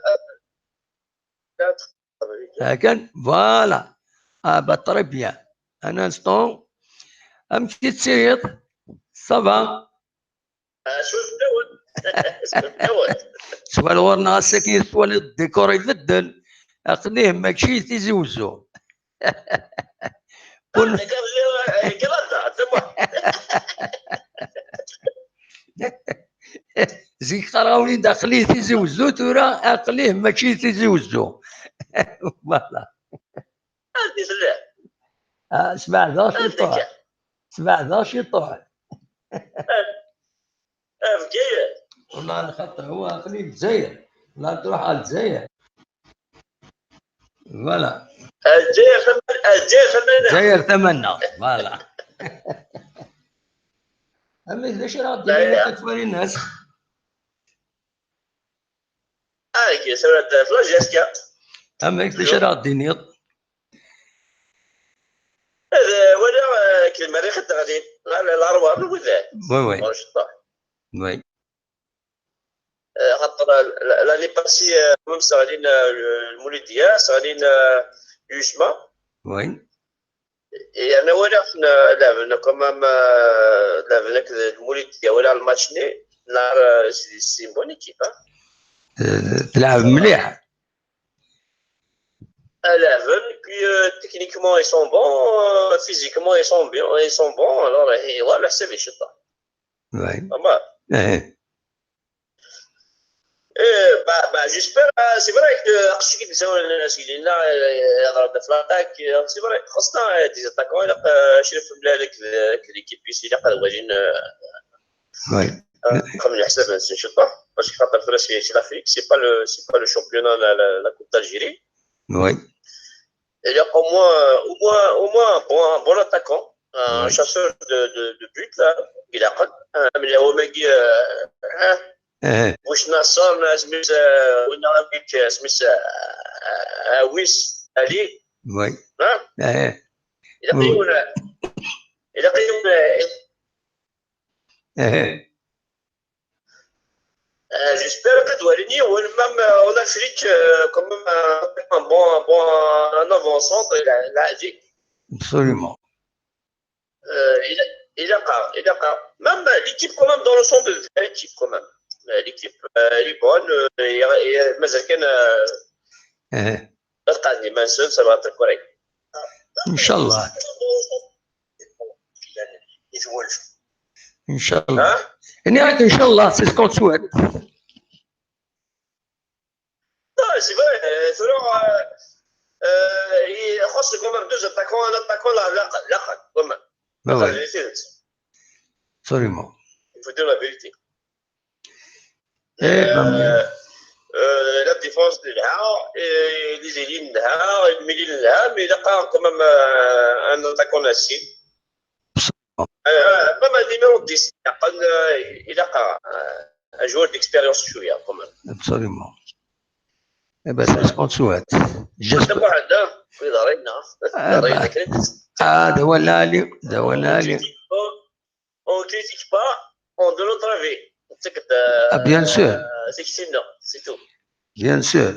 euh, Akan, voilà. Ah, bah, très bien. Un instant. Amek i tettiliḍ? Ça va? Swal ɣur-neɣ ass-agi, twaliḍ décor ibedden. Aql-ih mačči Tizi Wezzu. Zik qqareɣ-awen-id aql-i Tizi Wezzu, tura aql-ih mačči Tizi Wezzu. Voilà. Anda i telliḍ? Ah, sbeɛdeɣ ciṭuḥ. Sbeɛdeɣ ciṭuḥ. Ah, Bgayet. Wallah, xaṭer, هو aql-i Lezzayer. La tṛuḥ ɣer Lezzayer. Voilà. Lezzayer tama-, Lezzayer tama-nneɣ. Lezzayer tama-nneɣ, voilà. Amek, d acu ara ɣ-d-tiniḍ a Takfarinas? Ah, agi, tura d-, d la G S K. Amek, d acu ara ɣ-d-tiniḍ? Ad, eh, walaɣ, eh, akken merriɣ ad d-ɣlin. La, la, larwa, widak. Oui, oui. Ɣur-c ṭṭaḥ. Oui. Eh, xaṭer, eh, la, l'année passée, eh, même sseɣlin, eh, Lmulidiya, sseɣlin, eh, Yusma. Oui. Yerna walaɣ-ten, eh, laɛben quand même, eh, laɛben akked Lmulidiya, walaɣ lmatch-nni, nahar, eh, c'est, c'est une bonne équipe, hein. Eh, tleɛb mliḥ. Laɛben, puis, euh, techniquement, ils sont bons, euh, physiquement, ils sont bien, ils sont bons. Alors, eh, voilà, c'est bien, je sais pas. Oui. Pas mal. Eh. Eh, bah, bah, j'espère, euh, c'est vrai que, euh, aqcic i d-sawlen, euh, s-, yella, euh, yehḍer-d ɣef l'attaque, euh, c'est vrai, xaṣṣa, euh, des attaquants, ilaq, euh, Crif Mlal akked, euh, akked l'équipe-is, ilaq ad walin, euh, Oui. Euh, xedmen leḥsab-nsen ciṭuḥ, parce que xaṭer tura c'est, c'est l'Afrique, c'est pas le, c'est pas le championnat, la, la, la Coupe d'Algérie. Oui. Il y a au moins, au moins, au moins un bon, un bon attaquant, un chasseur de, de, de but, là, il a, euh, mais il y a Omegui, euh, hein, Bouch Nasser, là, Smith, euh, on a un but, euh, Smith, euh, euh, Awis, Ali. Oui. Hein? Il a pris une, il a pris une, Euh, j'espère que Doualini, ou même, euh, en Afrique, euh, quand même, euh, un bon, un bon, un avant-centre, il a, il a dit. Absolument. Euh, il a, il a pas, il a pas. Même l'équipe, quand même, dans l'ensemble, l'équipe, quand même. Euh, l'équipe, euh, elle est bonne, euh, il y a, il y a, mais elle, euh, Ad qeɛden iman-nsen, ça va être correct. Inchallah. Inchallah. Nniɣ-ak inchallah, c'est ce qu'on souhaite. Non, c'est vrai, euh, tura, euh, euh, il faut quand même deux attaquants, un attaquant, là, là, là, quand même. Bah ouais. Absolument. Il faut dire la vérité. Eh, ben, euh, euh, la défense de là, et les ailiers de là, et le milieu de là, mais il a quand même, euh, un attaquant assis. Euh, pas mal numéro dix, il a pas, euh, il a pas, euh, un joueur d'expérience, je suis quand même. Absolument. Eh ben, c'est ce qu'on souhaite. J'espère. Muḥend, ah, wid ara yenna. Ah, d awal lɛali, d awal lɛali. On critique pas, on donne notre avis. Ah, bien sûr. C'est que c'est non, c'est tout. Bien sûr.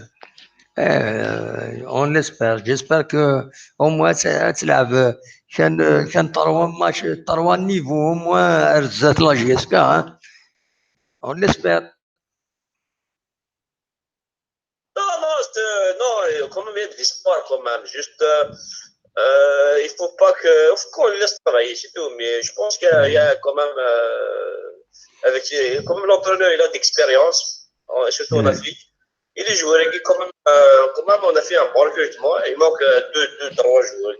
Euh, on l'espère. J'espère que au moins ça, ça va. Quand, euh, quand trois matchs, trois niveaux, au moins, euh, ça, la J S K, hein. On l'espère. Non, non, c'est, euh, non, euh, quand même, il y a de l'espoir quand même. Juste, euh, euh, il faut pas que, faut qu'on le laisse travailler, c'est tout. Mais je pense qu'il y a, il y a quand même, euh, avec, quand même l'entraîneur, il a d'expérience, en- surtout en Ouais. Afrique. Et les joueurs, quand même, euh, quand même, on a fait un bon recrutement. Il manque euh, deux, deux, trois joueurs.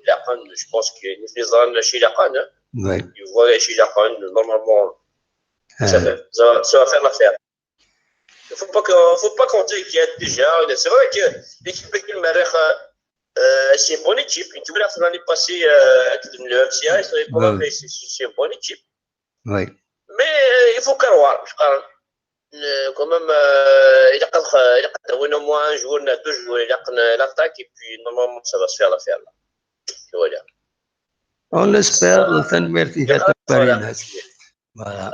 Je pense que les autres, chez la Khan, hein. Oui. Ils voient chez la Khan, normalement, ça, Euh, fait- ça, ça va faire l'affaire. Il faut pas qu'on faut pas qu'on s'inquiète déjà. C'est vrai que l'équipe avec le Merreikh, euh, c'est une bonne équipe. Une équipe l'année passée, euh, avec le F C I, c'est quand même- Ouais. c'est c'est une bonne équipe. oui. Mais euh, il faut croire. Je crois. Euh, quand même, euh, il a quatre, il a quatre, au moins un joueur, on a deux joueurs, il a l'attaque et puis normalement ça va se faire l'affaire là. Voilà. On l'espère, tanemmirt-ik a Takfarinas. Voilà.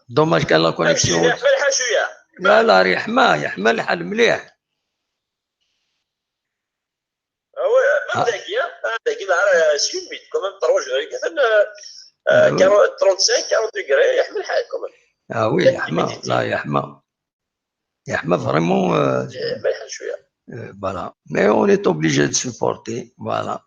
Dommage que la connexion. مليح شويه. لا لا، يحمى، يحمى الحال مليح. هو هذاك يا هذاك راه سيميت كمان طروج غير كذا. آه، oui. trente-cinq, quarante degrés, يحمى الحال كمان. Ah oui, يحمى، لا يحمى. يحمى vraiment. Euh, مليح شويه. Euh, voilà. Mais on est obligé de supporter. Voilà.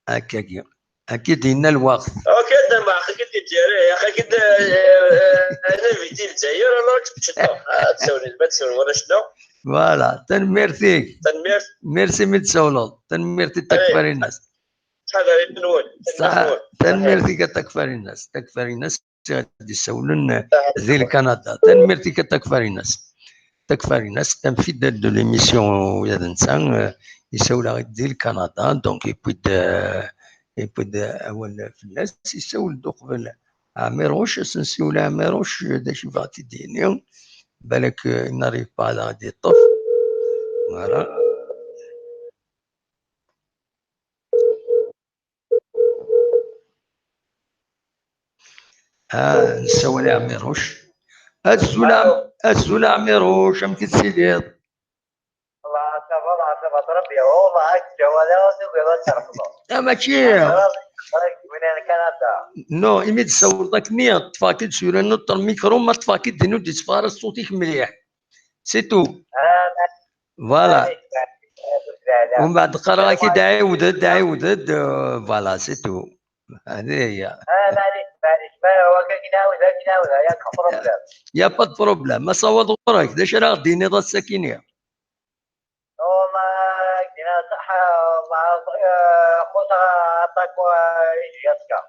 هكاكي. هكا دينا الوقت. اوكي، انت ما اخي كنت الجزائر، يا اخي كنت انا فيتي الجزائر، انا كنت شطح. تسولي ما تسولي ولا شنو؟ Voilà. Tanemmirt-ik. تنمير. Merci imi d-tsawleḍ. Tanemmirt-ik a Takfarinas. هذا يتنول. صح. Tanemmirt-ik a Takfarinas. Takfarinas ad d-isawlen di Lkanada. Tanemmirt-ik a Takfarinas. Takfarinas, un fidèle de l'émission, ula d netta, euh, isawel-aɣ-d di Lkanada, donc yewwi-d, euh, yewwi-d, euh, awal fell-as, isawel-d uqbel Ɛmiruc, ad s-nsiwel i Ɛmiruc, d acu i bɣa ad t-id-yini, balak, euh, il n'arrive pas ad aɣ-d-yeṭṭef. Voilà. Ah, nessawel i Ɛmiruc. Azul a, azul a Ɛmiruc, amek i tiliḍ? والله ça va، والله ça va très bien. والله هاك الجو هذا وزوج هذا ترفضه. Ah, mačči. وين أنا كندا؟ Non, imi d-tessawleḍ akkenni, ṭṭfeɣ-k-id sur un autre micro, ma ṭṭfeɣ-k-id din ur d-yetteffeɣ ara ṣṣut-ik mliḥ. C'est tout. آه، Voilà. معليش، معليش. ومن بعد قرأك-id عاود-d، عاود-d، euh, voilà, c'est tout. هذه هي. آه، معليش، معليش. ما هو كي نعاود، كي نعاود، يا problème. Il y a pas de problème. ما صوت غورك. D acu ara ɣ-d-tiniḍ ass-akini? والله كنا صح، والله، آه، خوت عطاك، آه، يجي هكا.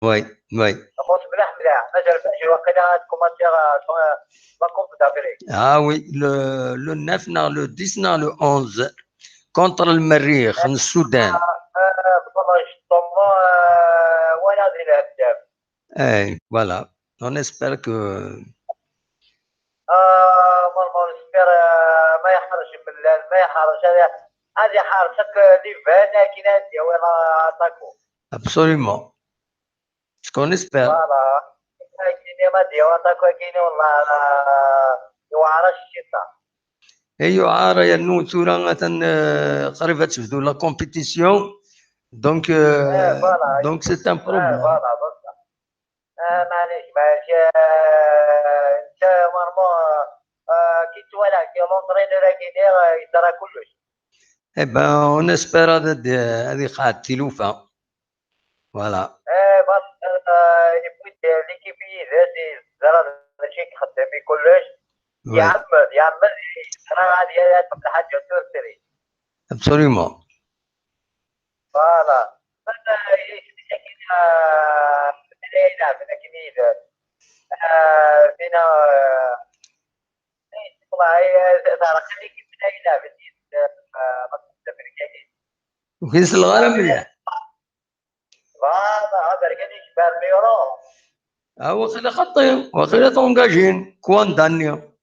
Oui, oui. خوت ملاح، ملاح. مازال باش واقيلا تكومونتي، آه، la Coupe d'Afrique. Ah oui, le, le neuf, non, le dix, non, le onze. Contre le Merrikh, le Soudan. آه، والله شفتهم، آه، وين هذه الأهداف؟ Eh, voilà. On espère que آه، normalement نسبير، آه، ما يحرش من ال-، ما يحرش. هذه، هذه حارسك ديفان، لكن هذه وين عطاكو. Absolument. Ce qu'on espère. Voilà. كاين ما ديو عطاكو كاين والله، آه، يوعر الشيطان. ايوا، عار ينو ثورة مثلا، آه، قريبة تبدو la compétition. Donc, euh, آه، voilà. Donc c'est un آه، problème. Voilà، بصح. آه، معليش، معليش. آه، انت normalement، آه، كي توالى، كي l'entraîneur كي يدير، آه، يدرى كلش. Eh ben, on espère هذا د-، هذه قاعد تلوفة. Voilà. آه، بصح، آه، يبغي l'équipe يدير، يدرى ماشي يخدم كلش. Oui. يعمر، يعمر، راه غادي يعطيك الحاجة تورتري. Absolument. Voilà. فينا، فينا، آه، والله، آه، ترى خليك فينا، فينا، آه، وكيس الغرام مليح. Voilà، هذا كان يشبه الميرو. ها واقيلا خاطي، واقيلا تونجاجين، كوان دانيا.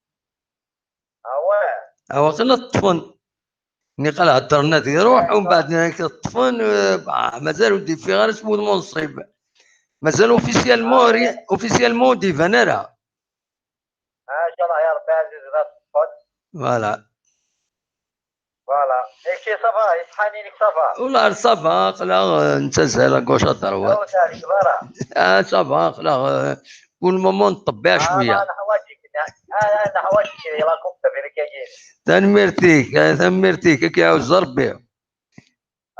Waqila ṭṭfen. Niqal heddren ad iruḥ, umbeɛd nek ṭṭfen, eh, bah, mazal ur d-ifiɣ ara s wudem unṣib. Mazal officiellement, ri-, officiellement ur d-iban ara. Ah, inchallah ya Rebbi ɛziz, ad teṭṭfen. Voilà. Voilà. Kečči ça va, iṣeḥḥan-inek ça va? Ula ça va, aql-aɣ, eh, nettazal à gauche à droite. Ah, ça va, aql-aɣ, eh, pour le moment neṭṭebbiɛ cwiya. Ah, neḥwaǧ-ik, ah, neḥwaǧ-ik, la coupe de vérité. Tanemmirt-ik, eh, tanemmirt-ik, ad k-iɛuzz Rebbi.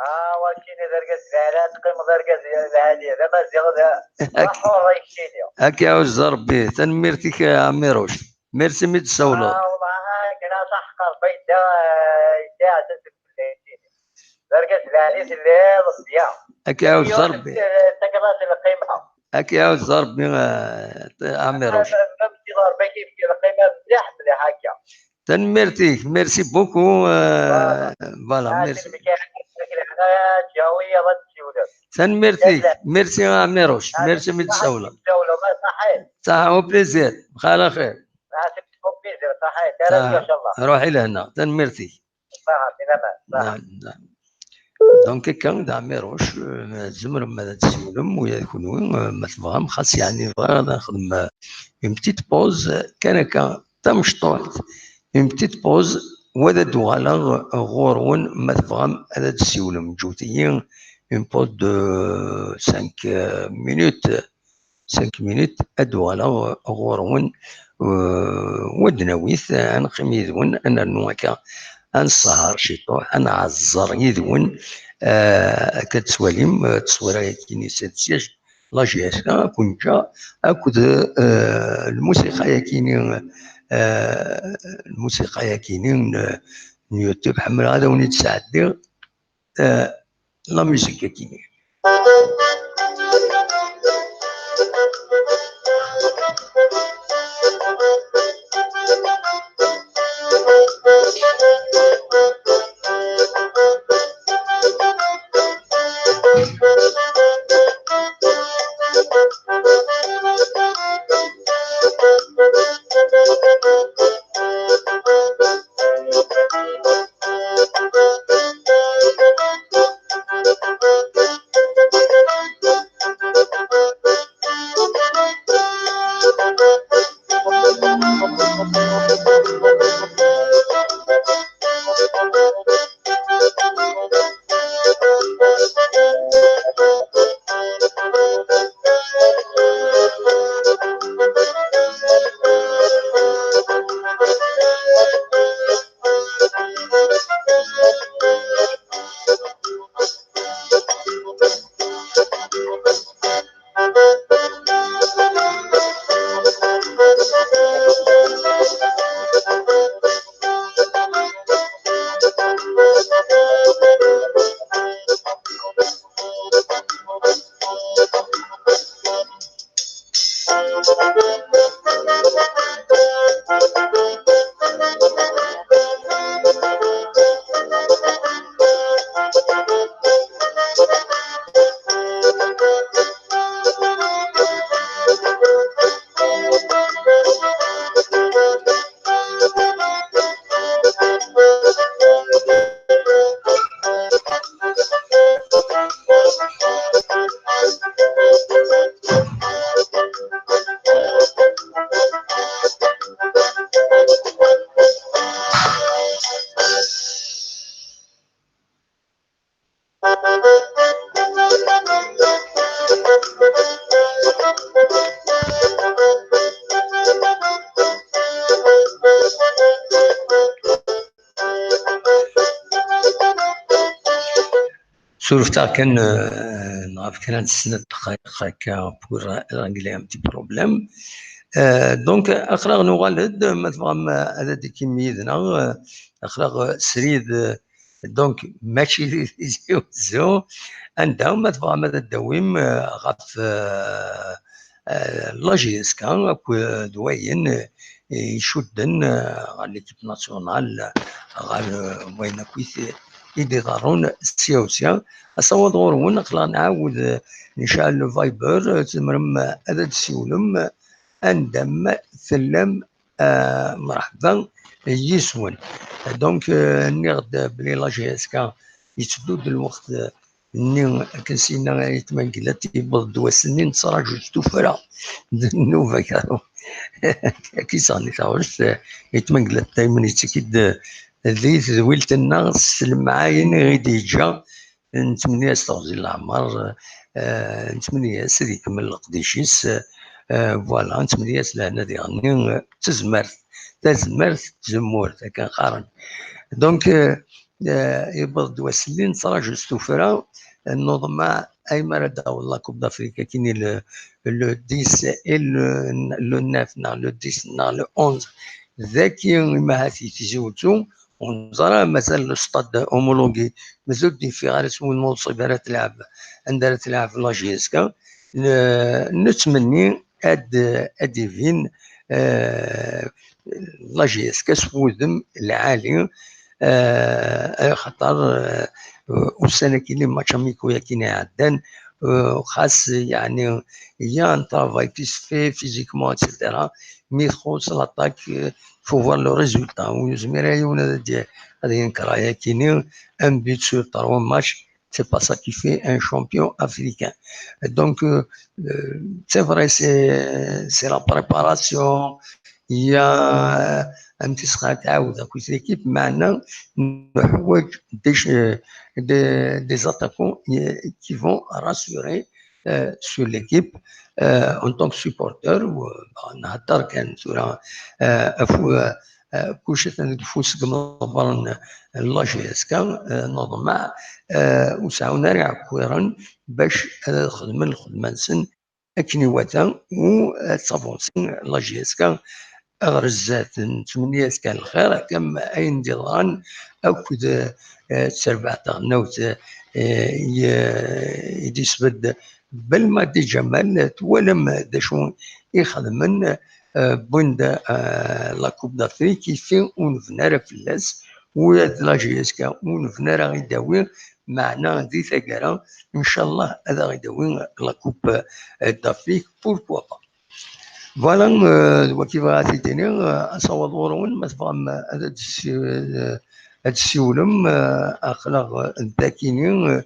Ah, wakini d argaz lɛali, teqqimeḍ d argaz lɛali, d amaziɣ, d aḥur, ay keččini. Ad k-iɛuzz Rebbi, tanemmirt-ik a Ɛmiruc. Merci mi d-tsawleḍ. Ah, والله، ah, kra taḥqer, fa yedda, ah, yedda iɛzaz fell-ak, keččini. D argaz lɛali telliḍ, sya. Ad k-iɛuzz Rebbi. Takraḍ lqima. Ad k-iɛuzz Rebbi, ah, a Ɛmiruc. Ah, ma, ma, ma, Rebbi ad k-yefk lqima mliḥ, mliḥ akka. Tanemmirt-ik, merci beaucoup, euh, voilà, merci. Tanemmirt-ik, merci a Ɛmiruc, merci mi d-tsawleḍ. Ṣaḥḥa, au plaisir, bxir axir. Ṣaḥḥa, ruḥ i lehna, tanemmirt-ik. Naɛam, naɛam. Donc, akka, d Ɛmiruc, euh, tzemrem ad d-tessiwlem, ula d kunwi, euh, ma tebɣam, xas yeɛni bɣiɣ ad nexdem, euh, une petite pause, euh, kan akka, tamecṭuḥt, une petite pause, u ad d-uɣaleɣ, euh, ɣur-wen, ma tebɣam ad d-tessiwlem. Ǧǧut-iyi une pause de cinq, euh, minutes. Cinq minutes, ad d-uɣaleɣ ɣur-wen, euh, u ad d-nawi-t, ad neqqim yid-wen, ad nernu akka, ad nesseḥar ciṭuḥ, ad nɛeẓẓer yid-wen, euh, akka ad tettwalim, euh, tteswira-yagi-nni, cette siège, la J S K, Kunja, akked, euh, lmusiqa-yagi-nni, euh, lmusiqa-yagi-nni n, n YouTube, ḥemmleɣ ad awen-id-sɛeddiɣ, euh, la musique-agi-nni. Surfet-aɣ kan, euh, ɣef kra n snat dqayeq akka, pour régler un petit problème. Euh, donc, aql-aɣ nuɣal-d, ma tebɣam, euh, ad d-tekim yid-neɣ, euh, aql-aɣ, euh, srid, euh, donc, mačči di Tizi Uzzu, anda ma tebɣam ad d-tawim, euh, ɣef, euh, euh, la J S K akked wayen, euh, icudden, euh, ɣer l'équipe nationale, ɣer, euh, wayen akk i t-, i d-iḍerrun sya u sya. Asawaḍ ɣur-wen, aql-aɣ nɛawed, euh, necɛel le Viber, euh, tzemrem, euh, ad d-tessiwlem, euh, anda ma tellam, Ah, mreḥba yis-wen. Donc, euh, nniɣ-d belli la J S K yetteddu-d lweqt, euh, nni akken s-yenna Ayt Mengellat, yewweḍ-d wass-nni nettraǧu s tuffra d nnuba. Akka i s-ɣenni taɣect, eh, Ayt Mengellat daymen yettekki-d, eh, di tedwilt-nneɣ s lemɛayen i ɣ-d-yeǧǧa. Nettmenni-as teɣzi n leɛmer, eh, nettmenni-as ad ikemmel leqdic-is, eh, voilà, nettmenni-as lehna diɣenni, eh, d tazmert, tazmert n tzemmurt, akken qqaren. Donc, eh, eh, yewweḍ-d wass-nni, nettraǧu s tuffra, eh, n uḍmaɛ, aymi ara d-taweḍ la Coupe d'Afrique, akkin le, le dix et le, le neuf, neɣ le dix, neɣ le onze. Daki, imi ahat i Tizi Wezzu, ur neẓra, mazal le stade homologué, mazal ur d-yeffiɣ ara s win ur tṣib ara tleɛb, anda ara tleɛb la J S K. N-, nettmenni ad, ad d-ibin, eh, la J S K s wudem lɛali, eh, axaṭer, eh, ussan-agi, les matchs amicaux-agi iɛeddan, eh, xas, yeɛni, il y a un travail qui se fait physiquement, et cetera. Mi txuṣ l'attaque, eh, faut voir le résultat. Ur yezmir ara yiwen ad d-, ad yenker ayakini, un but sur trois matchs, c'est pas ça qui fait un champion africain. Donc, euh, euh, c'est vrai, c'est, c'est la préparation. Il y a un petit scratch out avec l'équipe. Maintenant, nous avons des, des, des attaquants, euh, qui vont rassurer, euh, sur l'équipe. Euh, en tant que supporter, ou, euh, bah, نهضر كان ثورة، euh, أفو-، euh, كلشي ثاني دفوس قبل la J S K, euh, نظمع، euh, وسعونا راه كويرن باش، euh، خدمن الخدمة نسن أكن iwata و, euh, تافونسي la J S K ɣer zdat. Nettmenni-as kan lxir, akka am ayen d-yeḍran akked, euh, terbaɛt taɣelnawt, euh, i, i d-yesbedd Belmadi Ǧamal. Twalam d acu i xedmen, euh, wwin-d, euh, la Coupe d'Afrique, ifi ur nebni ara fell-as, ula d la J S K ur nebni ara i d-awi, meɛna di taggara, ncallah ad aɣ-id-awi la Coupe, euh, d'Afrique, pourquoi pas. Voilà, euh, d waki bɣiɣ ad t-id-iniɣ, euh, asawaḍ ɣur-wen, ma tebɣam, euh, ad d-tessi-, euh, ad d-tessiwlem, euh, aql-aɣ, euh, dakini, euh,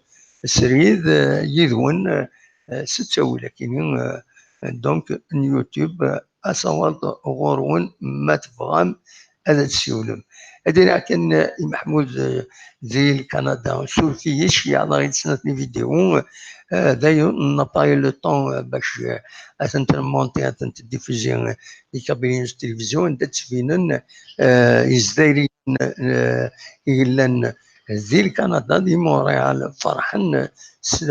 srid, euh, yid-wen, euh, s ttawil akini, euh, donc, n YouTube, euh, asawaḍ ɣur-wen, ma tebɣam ad d-tessiwlem. Ad iniɣ kan, euh, i Meḥmud, euh, di Lkanada, suref-iyi, ceyyeɛ-aɣ-d snat n les vidéos, euh, d'ailleurs, on n'a pas eu le temps, euh, bac, euh, ad tent-nmonti, ad tent-diffuser, euh, di Kabylie News Télévision, anda ttbinen, euh, Izzayriyen, euh, i yellan di Lkanada, di Montréal, ferḥen s,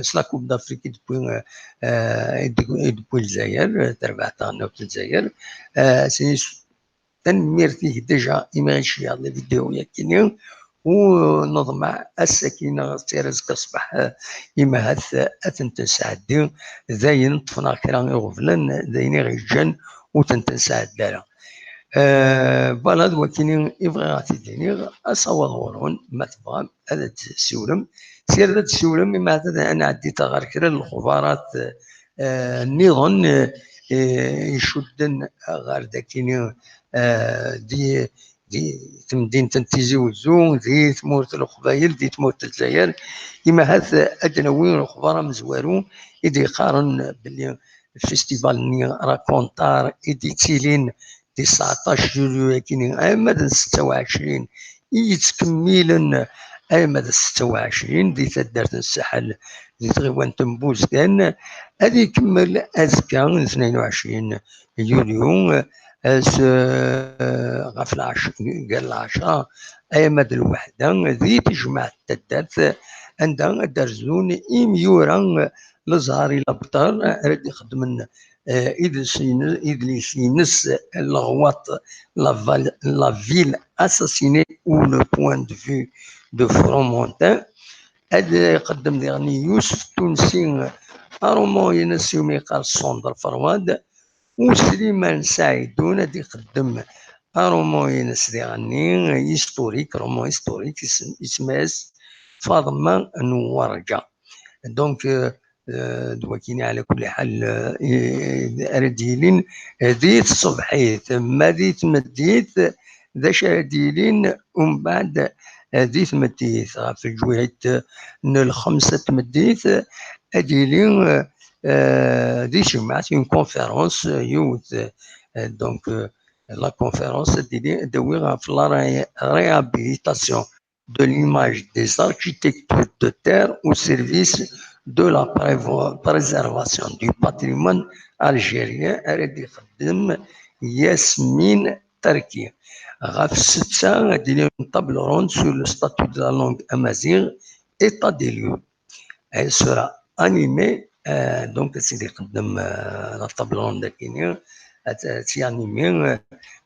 s la Coupe d'Afrique i d-tewwi, euh, i d-, i d-tewwi Lezzayer, terbaɛt taɣelnawt n Lezzayer. Euh, c'est Tanemmirt-ik déjà imi i d-tceyyaɛeḍ les vidéos-yakini, u neḍmeɛ ass-agi neɣ d tira azekka ṣṣbeḥ, eh, imi ahat, eh, ad tent-nesɛeddi, d ayen ṭṭfen-aɣ kra iɣeblan, d ayen i ɣ-yeǧǧan ur tent-nesɛeddi ara. Eh, voilà, d wakini i bɣiɣ ad t-id-iniɣ, asawaḍ ɣur-wen, ma tebɣam ad d-tessiwlem. Sird ad d-tessiwlem, imi ahat ad nɛeddi ɣer kra n lexbarat, eh, nniḍen, eh, eh, icudden ɣer dakini, eh, di, di temdint n Tizi Wezzu, di tmurt n Leqbayel, di tmurt n Lezzayer. Imi ahat ad d-nawi lexbar amezwaru i d-yeqqaren belli festival-nni Rakontar i d-yettilin di tseɛṭac yulyu-agi, ama d setta u ɛecrin i yettkemmilen, ama d setta u ɛecrin di taddart n Saḥel, di tɣiwant n Buzgan, ad ikemmel azekka, tnayen u ɛecrin yulyu, s, ɣef lɛec-, gar lɛecṛa ama d lweḥda, di tejmaɛt n taddart, anda ad d-rzun imyura Lezhar Ilabtar ara d-ixeddmen, eh, idles-ine-, idles-ines, Leɣwaṭ, la val-, la ville assassinée ou le point de vue de Fromontin. Ad iqeddem diɣen Yusef Tunsi aṛuman-ines umi yeqqar Sonder Ferwad, u Sliman Saɛidun ad iqeddem aṛuman-ines diɣenni, historique, roman historique, isem-, isem-is Faḍma n Werǧa. Donc, euh, d wakini ɛla kulli ḥal ara d-yilin di tṣebḥit, ma di tmeddit d acu ara d-yilin umbeɛd di tmeddit. Ɣef lǧuhat n lxemsa n tmeddit ad d-yili di tejmaɛt une conférence, yiwet, donc, la conférence ad d-yili, ad d-awi ɣef la réhabilitation de l'image des architectures de terre au service de la préservation du patrimoine algérien, ara d-ixeddem Yasmine Tarki. Ɣef ssetta ad d-yili une table ronde sur le statut de la langue amazigh, état des lieux. Elle sera animée, donc ad tt-id-iqeddem la table ronde akini, ad tt-yanimi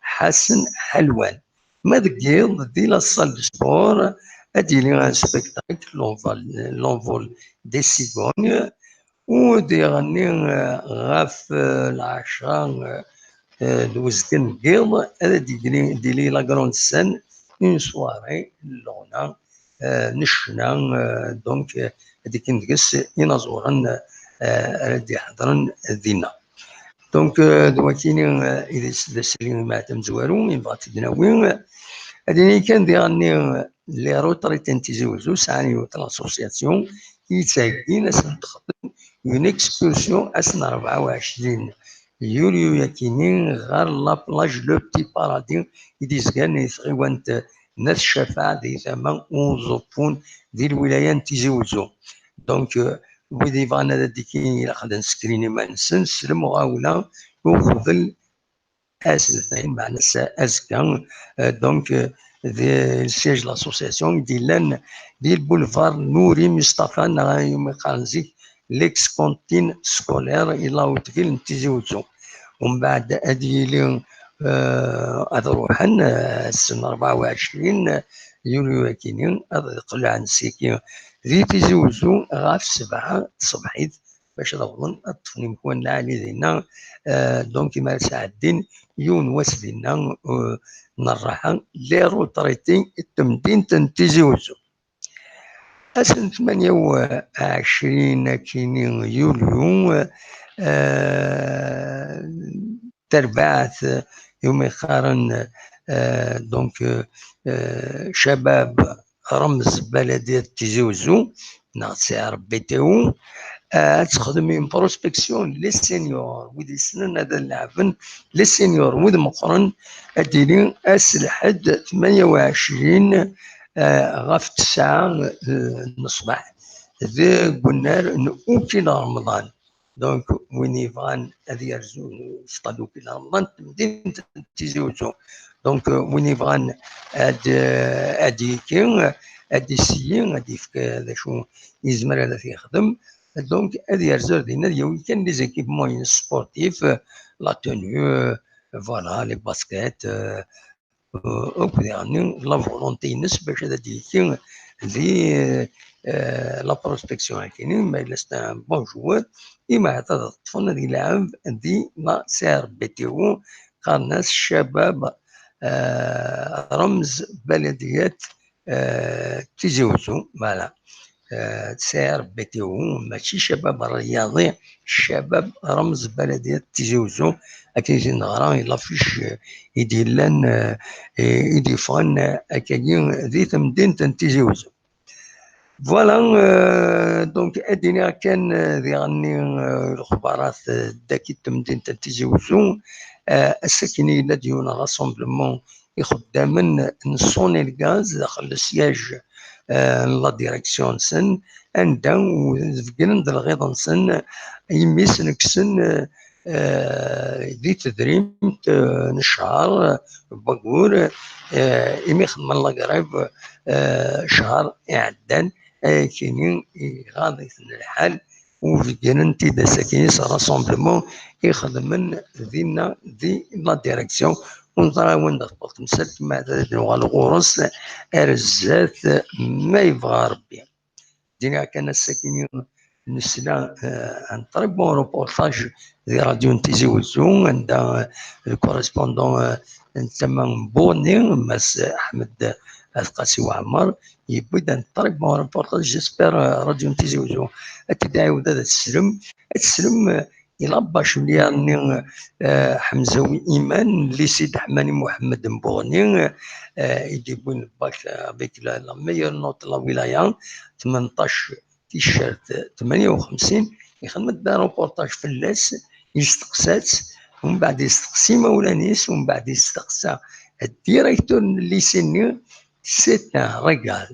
Ḥasen Ḥelwan. Ma deg yiḍ, di la salle de sport, ad d-yili un spectacle, l'envol des cigognes, u d-iɣenni ɣef lɛecra d uzgen n yiḍ, ad d-yili la grande scène, une soirée n leɣna, n ccna, donc ad d-ikkin deg-s inaẓuren ara d-iḥeḍren dinna. Donc d wakini i d asli imeɛt amezwaru i nebɣa ad t-id-nawi. Ad ini kan diɣenni les retraités n Tizi Uzzu sɛan yiwet l'association i yettheggin ad sen-texdem une excursion ass n rebɛa u ɛecrin yulyu yakini ɣer la plage Le Petit Paradis i d-izgan i tɣiwant n At Ccafaɛ di tama n Uẓeffun di lwilaya n Tizi Uzzu. Donc wid yebɣan ad d-ikkin ilaq ad nsekrin iman-nsen s lemɣawla uqbel ass letnayen, meɛna azekka. Donc di le siège n l'association i d-yellan di boulevard Nouri Mustafa neɣ umi qqaren zik l'ex-cantine scolaire i la haute ville n Tizi Uzzu. Umbeɛd ad yili ad ruḥen ass n rebɛa u ɛecrin yulyu akini ad qelɛen siki di Tizi Uzzu ɣef sebɛa tṣebḥit bac ad awḍen ad ṭṭfen imekwan lɛali dinna. Donc imi ara sɛeddin yiwen wass dinna n rraḥa, les retraités n temdint n Tizi Uzzu. Ass n tmanya u ɛecrin akini yulyu, tarbaɛt, umi qqaren donc cabab Remz Baladiyat Tizi Uzzu neɣ C R B T U, ad texdem une prospection les seniors, wid yessnen ad leɛben les seniors, wid meqqren, ad d-yili ass lḥedd tmanya u ɛecrin ɣef tesɛa n ṣṣbeḥ deg unnar n Ukil Remḍan. Donc win yebɣan ad yerzu s ṭaduki n Remḍan n temdint n Tizi Uzzu. Donc win yebɣan ad ad yekki, ad d-iseyyi, ad d-yefk d acu yezmer ad t-yexdem. Donc ad yerzu ar dinna, ad yawi kan les équipements sportifs, la tenue, voilà, les baskets, akk diɣenni la volonté-ines bac ad d-yekki di la prospection-agi-nni, ma yella c'est un bon joueur, imeɛna ad ṭṭfen ad yelɛeb di la C R B T U, qqaren-as Cabab Remz Baladiyat Tizi Uzzu, voilà. C R B T U, mačči Cabab Rriyaḍi, Cabab Remz Baladiyat Tizi Uzzu, akken i t-id-neɣra i l'affiche i d-yellan, i d-yeffɣen akkagi di temdint n Tizi Uzzu. Voilà, donc ad d-iniɣ kan diɣenni lexbarat dagi n temdint n Tizi Uzzu. Ass-akini yella-d yiwen rassemblement ixeddamen n Sonelgaz daxel le siège n la direction-nsen, anda beggnen-d lɣiḍ-nsen imi snekksen di tedrimt n ccher n wayyur, imi xedmen la grève ccher iɛeddan, ayakini iɣaḍ-iten lḥal. U beggnen-t-id ass-akini s rassemblement i xedmen dinna di la direction. U neẓra wanda tewweḍ temsalt, ma ad nuɣal ɣur-s ar zdat, ma yebɣa Rebbi. Dina kan ass-akini nesla un très bon reportage di radio n Tizi Uzzu, anda le correspondant n tama n Borni, Mass Ahmed At Qasi Waɛmer, yewwi-d un très bon reportage, j'espère, euh, Radio n Tizi Uzzu ad t-id-iɛiwed ad teslem, ad teslem, euh, i la bachelière-nni, euh, Ḥemzawi Iman, lycée d Ḥmani Muḥemmed n Buɣni, euh, i d-yewwin le bac avec la, la meilleure note de la wilaya, tmenṭac ticcert tmanya u xemsin, ixdem-d reportage fell-as, yesteqsa-tt, umbeɛd yesteqsa imawlan-is, umbeɛd yesteqsa directeur n lycée-nni, c'est un régal.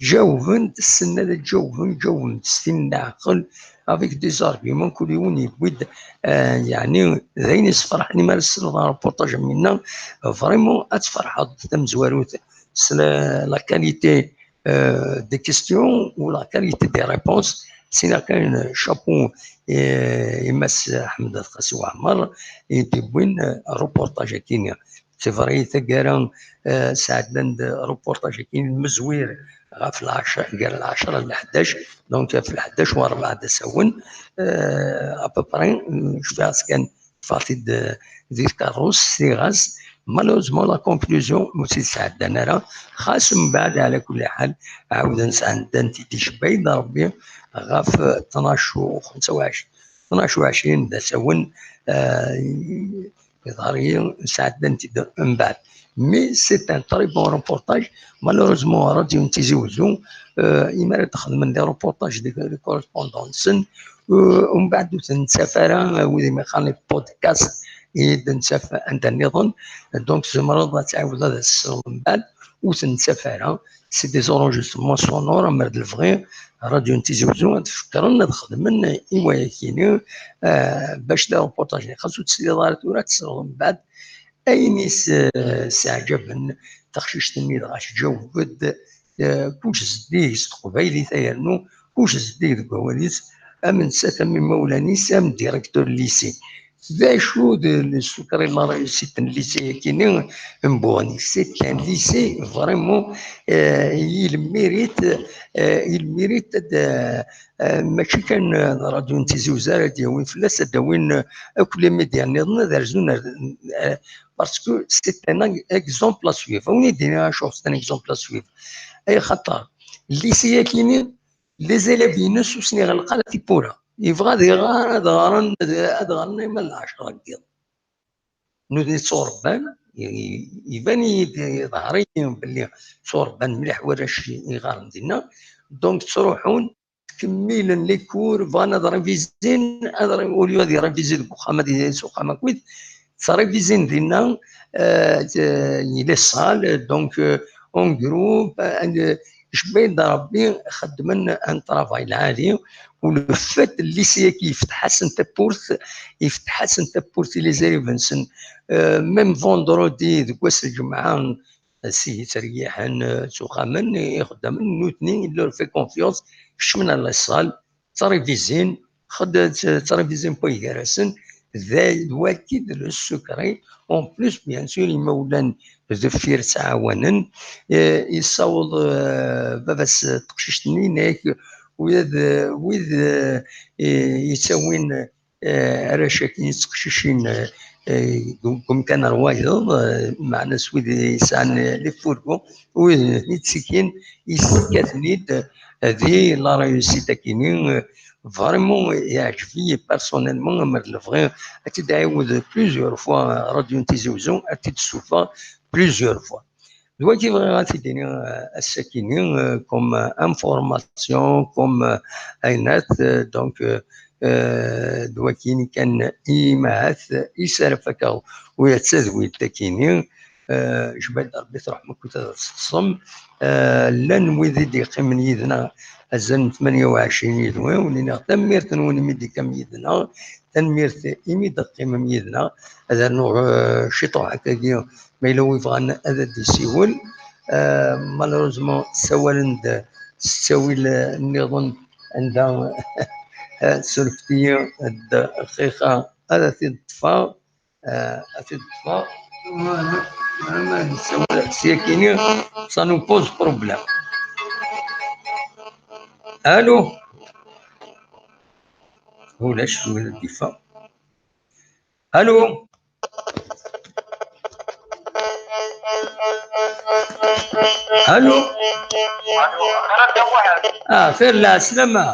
Ǧawben-d, ssnen ad ǧawben, ǧawben-d s tin n leɛqel, avec des arguments, kul yiwen yewwi-d, euh, yeɛni, d ayen yessefraḥen imi ara tessneḍ reportage am winna, vraiment ad tferḥeḍ tamezwarut s la, la qualité euh, des questions ou la qualité des réponses. Sina kan chapeau, euh, i Mass Ḥmed At Qasi Waɛmer, i d-yewwin, euh, reportage-agi. C'est vrai, taggara, euh, sɛeddan-d reportage-agi n mezwir ɣef lɛecra, gar lɛecra d leḥdac, donc ɣef leḥdac u rebɛa d asawen, euh, à peu près, euh, cfiɣ-as kan ṭṭfeɣ-t-id, eh, di tkeṛṛust, sliɣ-as. Malheureusement, la conclusion ur tt-id-sɛeddan ara. Xas mbeɛd, ɛla kulli ḥal, ɛawden sɛeddan-t-id, icebba-yi-d Ṛebbi ɣef tnac u xemsa u ɛecrin, tnac u ɛecrin d asawen, eh, iḍher-iyi, sɛeddan-t-id mbeɛd. Mais c'est un très bon reportage. Malheureusement, Radio n Tizi Uzzu, euh, imi ara d-xedmen des reportages, des, des correspondants-nsen, euh, umbeɛd ur ten-nettaf ara, euh, wid i mi qqaren les podcasts, i d-nettaf anda nniḍen. Donc, tzemreḍ ad tɛiwdeḍ ad as-tesleḍ mbeɛd, ur ten-nettaf ara. C'est des enregistrements sonores, amer d lebɣi, Radio n Tizi Uzzu ad fekkren ad xedmen i wayakini, euh, bac les reportages-nni. Xas ur tesliḍ ara tura, ad tesleḍ mbeɛd. Ayen i s-, s-, iɛǧaben, taqcict-nni dɣa tǧaweb-d, eh, kullec zeddig s teqbaylit, ay rnu kullec zeddig deg wawal-is, am nettat, am imawlan-is, am directeur n lycée. D acu d, le secret de la réussite n lycée-agi-nni n Buɣni? C'est un lycée vraiment, eh, il mérite, eh, il mérite ad, eh, eh, mačči kan, eh, Radio n Tizi Uzzu ara d-yawin fell-as, ad d-awin, eh, akk les médias nniḍen, ad rzun ar, eh, parce que c'est un ex-, exemple à suivre. Ad wen-id-iniɣ acuɣer c'est un exemple à suivre. Ay xaṭer, lycée-agi-nni, les élèves-ines ur sen-iɣelleq ara tiwwura. Yebɣa ad iɣer, ad ɣren, ad, ad ɣren arma d lɛecra deg yiḍ. Nutni ttwaṛebban, i-, i-, iban-iyi-d, iḍher-iyi belli ttwaṛebban mliḥ warrac iɣaren dinna. Donc, ttruḥun, ttkemmilen les cours, bɣan ad révisin, ad ré-, au lieu ad irévisi deg uxxam, ad yili s uxxam akkit, ttrévisin dinna, euh, t-, les salles, donc, euh, en groupe, euh, icebba-yi-d Ṛebbi, xeddmen un travail lɛali, u le fait lycée-agi yefteḥ-asen tawwurt, yefteḥ-asen tawwurt i les élèves-nsen, euh, même vendredi, deg wass n lǧemɛa, si yettreyyiḥen, euh, s uxxamen, ixeddamen, nutni, il leur fait confiance, kecmen ɣer les salles, ttrévisin, xed-, tt-, ttrévisin n wayen gar-asen, d, d wagi d le secret. En plus, bien sûr, imawlan deffir ttɛawanen, eh, yessaweḍ, eh, baba-s teqcict-nni, yenna-yak, wid, wid, eh, yettawin, eh, arrac-agi d teqcicin, eh, eh, deg umkan ar wayeḍ, eh, meɛna s wid yesɛan, eh, les fourgons, wid i ttikin, yessekka-ten-id, eh, di la réussite-agi-nni, eh, vraiment, yeɛǧeb-iyi personnellement, amer d lebɣi, ad t-id-ɛiwed plusieurs fois, eh, Radio n Tizi Uzzu, ad t-id-ssufeɣ plusieurs fois. D wagi bɣiɣ ad t-id-iniɣ, eh, ass-agi-nni, eh, comme, eh, information, comme, eh, ayennat, eh, donc, eh, eh, d wagi kan i ma ahat i s ara fakeɣ, u d tadwilt-agi-nni, eh, jbad Ṛebbi truḥem akkit ad teṣṣem. Eh, llan wid i d-yeqqimen yid-neɣ azal n tmanya u ɛecrin yid-wen, wen-iniɣ tanemmirt-nwen imi d-tekkam yid-neɣ, tanemmirt imi d-teqqimem yid-neɣ. Ad rnuɣ, eh, ciṭuḥ akkagi, ma yella wi bɣan ad d-isiwel. Eh, malheureusement, ssawalen-d s ttawil, eh, nniḍen anda, eh, surfet-iyi-d lxixa, ad t-id-ṭṭfeɣ, eh, ad t-id-ṭṭfeɣ. Voilà, voilà, ma nessawal s yakini, ça nous pose problème. Allô? Ulac win d-yeffeɣ. Allô? Allô. Ah, xir, lɛeslama.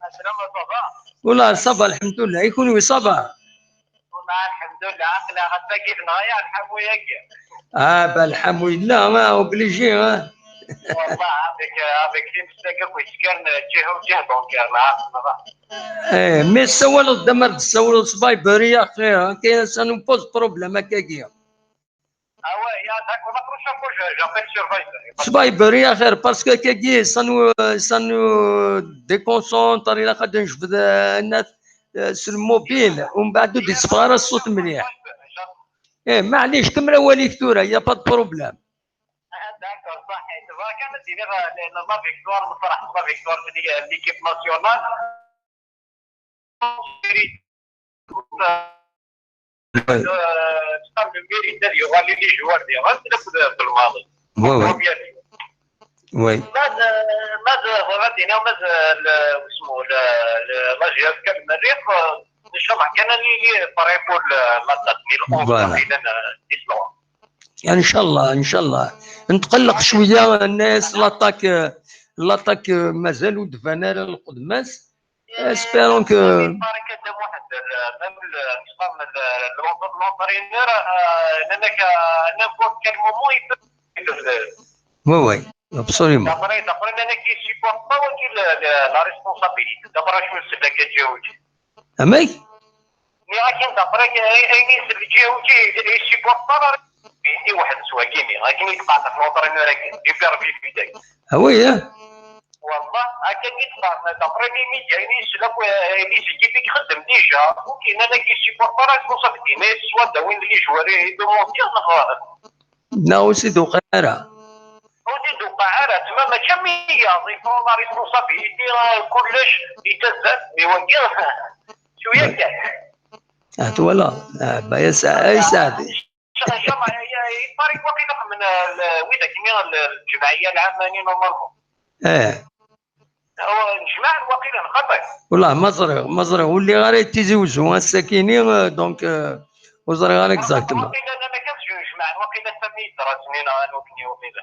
Lɛeslama, ça va? Wallah, ça va, lḥemdullah. I kunwi, ça va? Wallah, lḥemdullah, aql-aɣ ass-agi d nɣaya lḥamu-agi. Ah, bah, lḥamu yella, ah, obligé, ah. Wallah, avec, euh, avec les mstak akk yettkan, euh, ǧiha u ǧiha, donc, euh, la, la. Eh, mais tessawaleḍ-d, amar d-tessawaleḍ s Viber, ya xir, ah, ça nous pose problème, akkagi. Ah ouais, ya, d'accord, la prochaine fois, je, j'appelle sur Viber. S Viber, ya xir, parce que akkagi, ça nous, ça nous déconcentre, ilaq ad nejbed, euh, nnat, euh, s lmobile, umbeɛd ur d-yetteffeɣ ara ṣṣut mliḥ. Eh, maɛlic, kemmel awal-ik tura, y a pas de problème. Ah, d'accord, صحيت. Voilà, كان ديني la victoire, نفرح la victoire de l'équipe nationale. Euh, تقام الميريت هذه يغالي لي جوار ديال غير تلف في الماضي. Oui, oui. Oui. ماذا، ماذا غادينا، ماذا ال-، اسمه ال-، ال-، la G S K المريخ، آه، ان شاء الله كان لي، لي فريق la date، mais le onze. Voilà. إذا، آه، إسلام. ان شاء الله، ان شاء الله. نتقلق شويه الناس، l'attaque، l'attaque مازال ودفان على القدماس. Espérons que. Même le, même le, l'entraîneur, euh, لأنك à n'importe quel moment, il peut. Oui, oui, absolument. D'après, d'après, لأنك il supporte pas, la responsabilité. D'après, je me suis dit que Amek? Mais أكيد d'après, أين يسلك جهوتي، il supporte pas la responsabilité واحد سوا كيمي، لكن يتقاطع في l'entraîneur، لكن يبقى في البداية. Ah oui, hein? والله هكا كي تقارن، d'après les médias، اللي يسلك، اللي يسلك يخدم déjà، وكاين أنا كي supporte pas la responsabilité، mais soit داوين les joueurs، يدوموندي، أنا غلط. لا، وسيدو قارة. وسيدو قارة، تما ماشي مية، يفرض la responsabilité، راه كلش يتزاد، mais وكي شوية كان. آه، voilà. آه، با يا سع-، أي سعدي. إن شاء الله، إن شاء الله، يا، يا، يبارك واقيلا من ال-، ويدك، من الجمعية العامة، normalement. إيه. هو الجماعة واقيلا خطأ. والله ما زريغ، ما زريغ. واللي غير تيزي وزو السكيني، آه، donc، آه، وزريغ على exactement. واقيلا أنا كنت جوج جماعة، واقيلا سميت راسني أنا، أنا وكني واقيلا.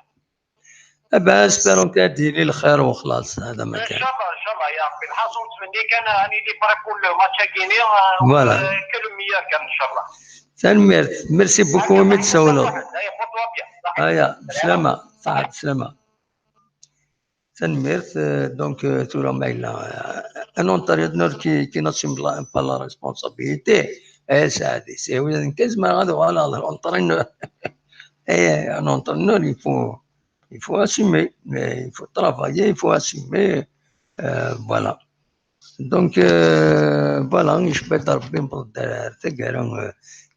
إيه با، espérons que هادي لي الخير وخلاص، هذا ما كان. إن شاء الله، إن شاء الله يا ربي. الحاصل نتمنى كان راني لي باري pour le match كيني، آه، voilà. آه، que le meilleur كان إن شاء الله. تنميرت، merci beaucoup، مي تسولو. هيا، خطوة bien. صحيح. هيا، بسلامة، صحة، بسلامة. تنميرت، آه، donc، آه، tura ما إلا، آه، un entraîneur كي، كي ناسيم بلا، با la responsabilité، إيه، سعدي، سي وين كاز ما غادي ولا l'entraîneur. إيه، un entraîneur، il faut Il faut assumer, mais il faut travailler, il faut assumer. Euh, voilà. Donc, euh, voilà, يجبد ربي من الدراري تاع كارا، آه،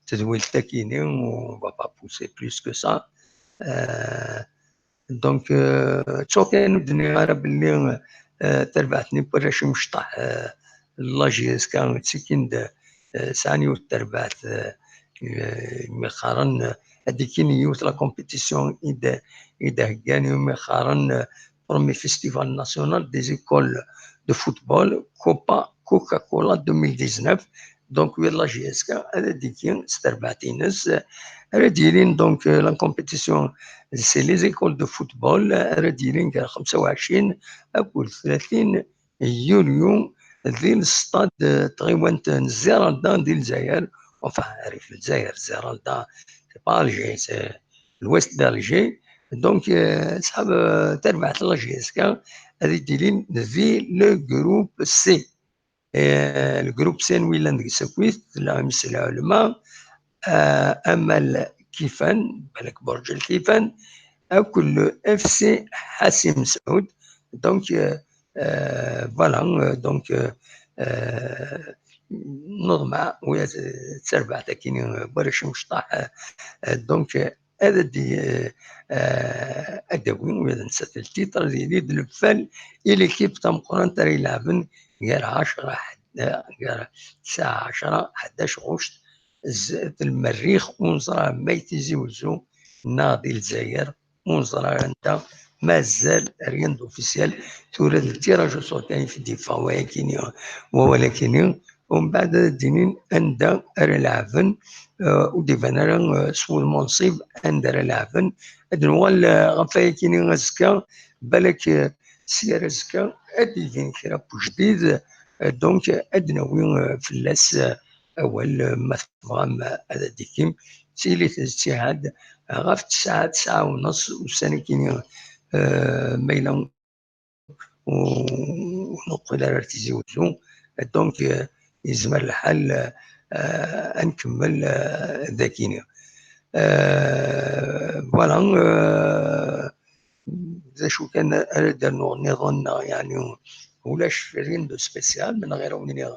تدويل تاكيني، on va pas pousser plus que ça. Euh, donc, euh, تشوكي نبدني غير باللي، آه، تربعتني براشي مشطح، آه، la G S K تسكين، آه، ساني وتربعت، آه، آه، ميخارن، آه، هادي كاين يوث la compétition إذا، إذا هكاني ميخارن، آه، premier festival national des écoles de football، Copa Coca-Cola deux mille dix-neuf. Donc، وي la G S K، هذا ديكي ستربعتينس، آه، هذا ديرين donc، آه، la compétition، c'est les écoles de football، آه، هذا ديرين كان خمسة وعشرين أكل ثلاثين يوليو، دي الستاد، آه، تغيوانت زيرالدا دي الجزائر، enfin، عارف الجزائر، زيرالدا، c'est pas Alger، c'est l'ouest d'Alger. Donc، آه، صحاب، آه، تربعت la G S K، هذه ديلين في le groupe C. آه، le groupe C نويلا نديك سكويت، لا مثل العلماء، آه، أمل كيفان، بالك برج الكيفان، أكل F C حاسم سعود. Donc، آه، آه، voilà، آه، donc، آه، آه، نوض مع ويا تربع تاكيني برش مشطح، آه، آه، donc، آه، هذا دي، آه، آه، أدوي ويا نسات التيتر دي، دي دلفال إلي كيف تمقرن ترى يلعبن غير عشرة حد، غير ساعة عشرة، حداش غشت، ز-، في المريخ ونزرع ما يتيزي وزو، ناضي الجزائر، ونزرع عندها مازال rien d'officiel. تولد التيراج وصوتين في الدفاع، ولكن، ولكن umbeɛd ad d-inin anda ara lɛeben, eh, ur d-iban ara, eh, s wudem unṣib anda ara lɛeben. Ad nuɣal, eh, ɣef wayakini azekka, balak, eh, si ar azekka ad d-ibin kra n ujdid, eh, donc ad d-nawi, eh, fell-as, eh, awal, eh, ma tebɣam, eh, ad d-tikim. Tili ttiɛad ɣef tesɛa, tesɛa u nneṣ ussan-agi, eh, ma yella ur, ur neqqel ara ar Tizi Wezzu. Donc, eh, yezmer lḥal, eh, ad nkemmel, eh, dagini. Eh, voilà, eh, d acu kan ara d-rnuɣ nniḍen, neɣ, yeɛni, ulac rien de spécial, ma neɣ ara wen-iniɣ,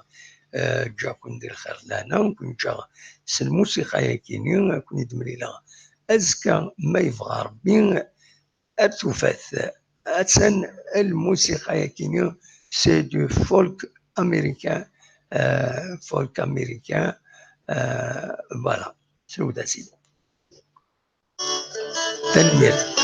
eh, ǧǧiɣ-ken di lxir d lehna, ur ken-ǧǧiɣ s lmusiqa-yagini, ad ken-id-mlileɣ azekka, ma yebɣa Rebbi, ar tufat. Attan lmusiqa-yagini, c'est du folk américain, euh, folk américain, euh, voilà. Sɛut a sidi. Tanemmirt.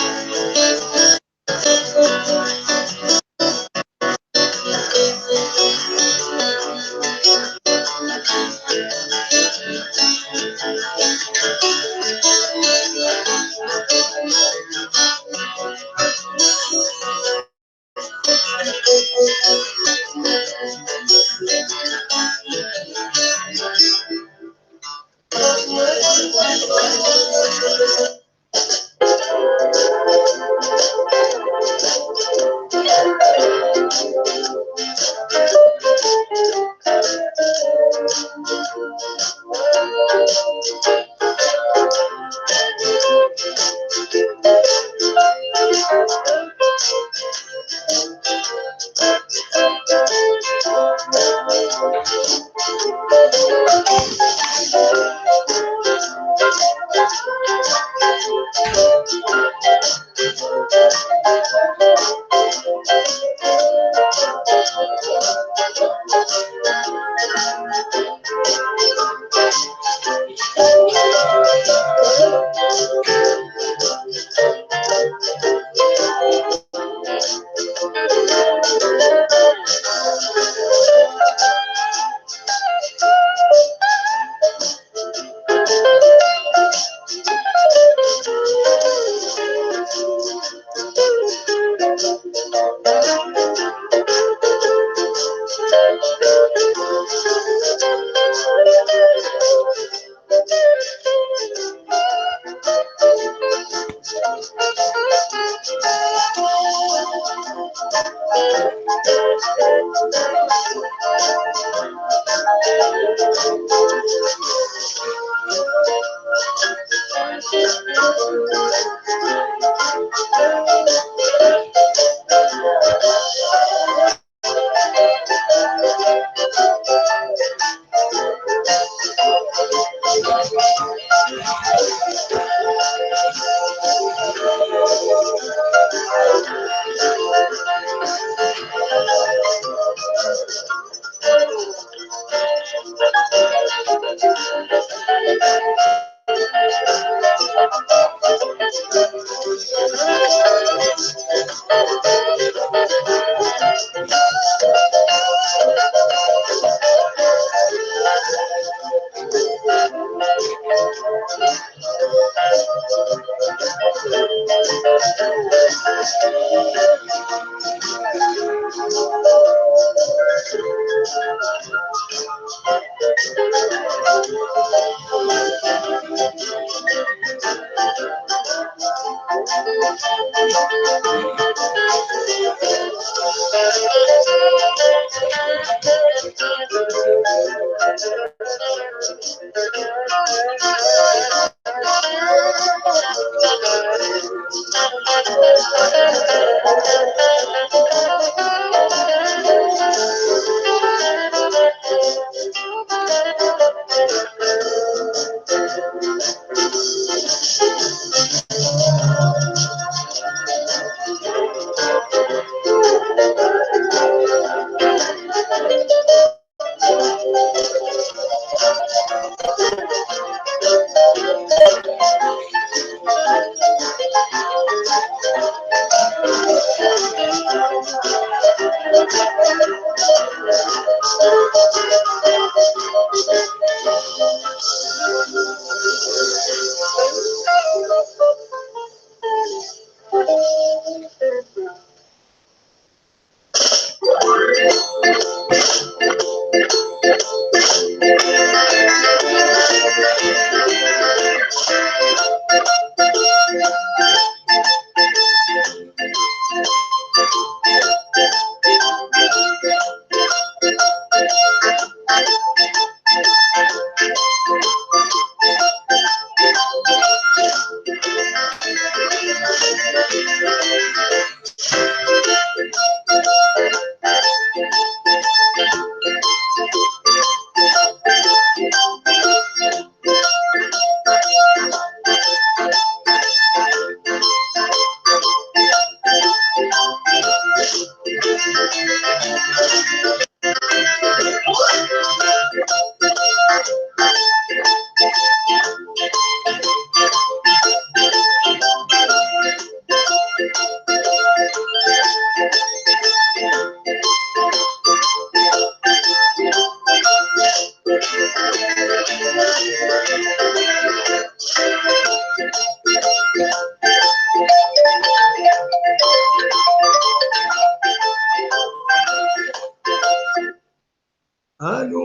Allô.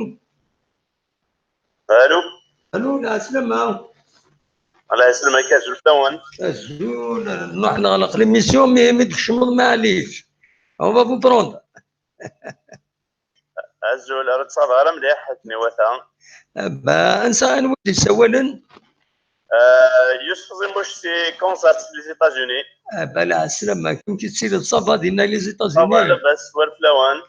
Allô. Allô, lɛeslama. Allah yesselmek, azul fell-awen. Azul, nruḥ neɣleq l'émission, mais mi d-tkecmeḍ, maɛlic. On va vous prendre. Azul, ur ttṣabeɣ ara mliḥ akken iwata. Ba, ansa, anwa i d-yessawalen? Euh, Yusef Zimuc, c'est Kansas, les États-Unis. Ah, ba, lɛeslama, kemti d ça va dinna les États-Unis? Ça va, labas, war fell-awen.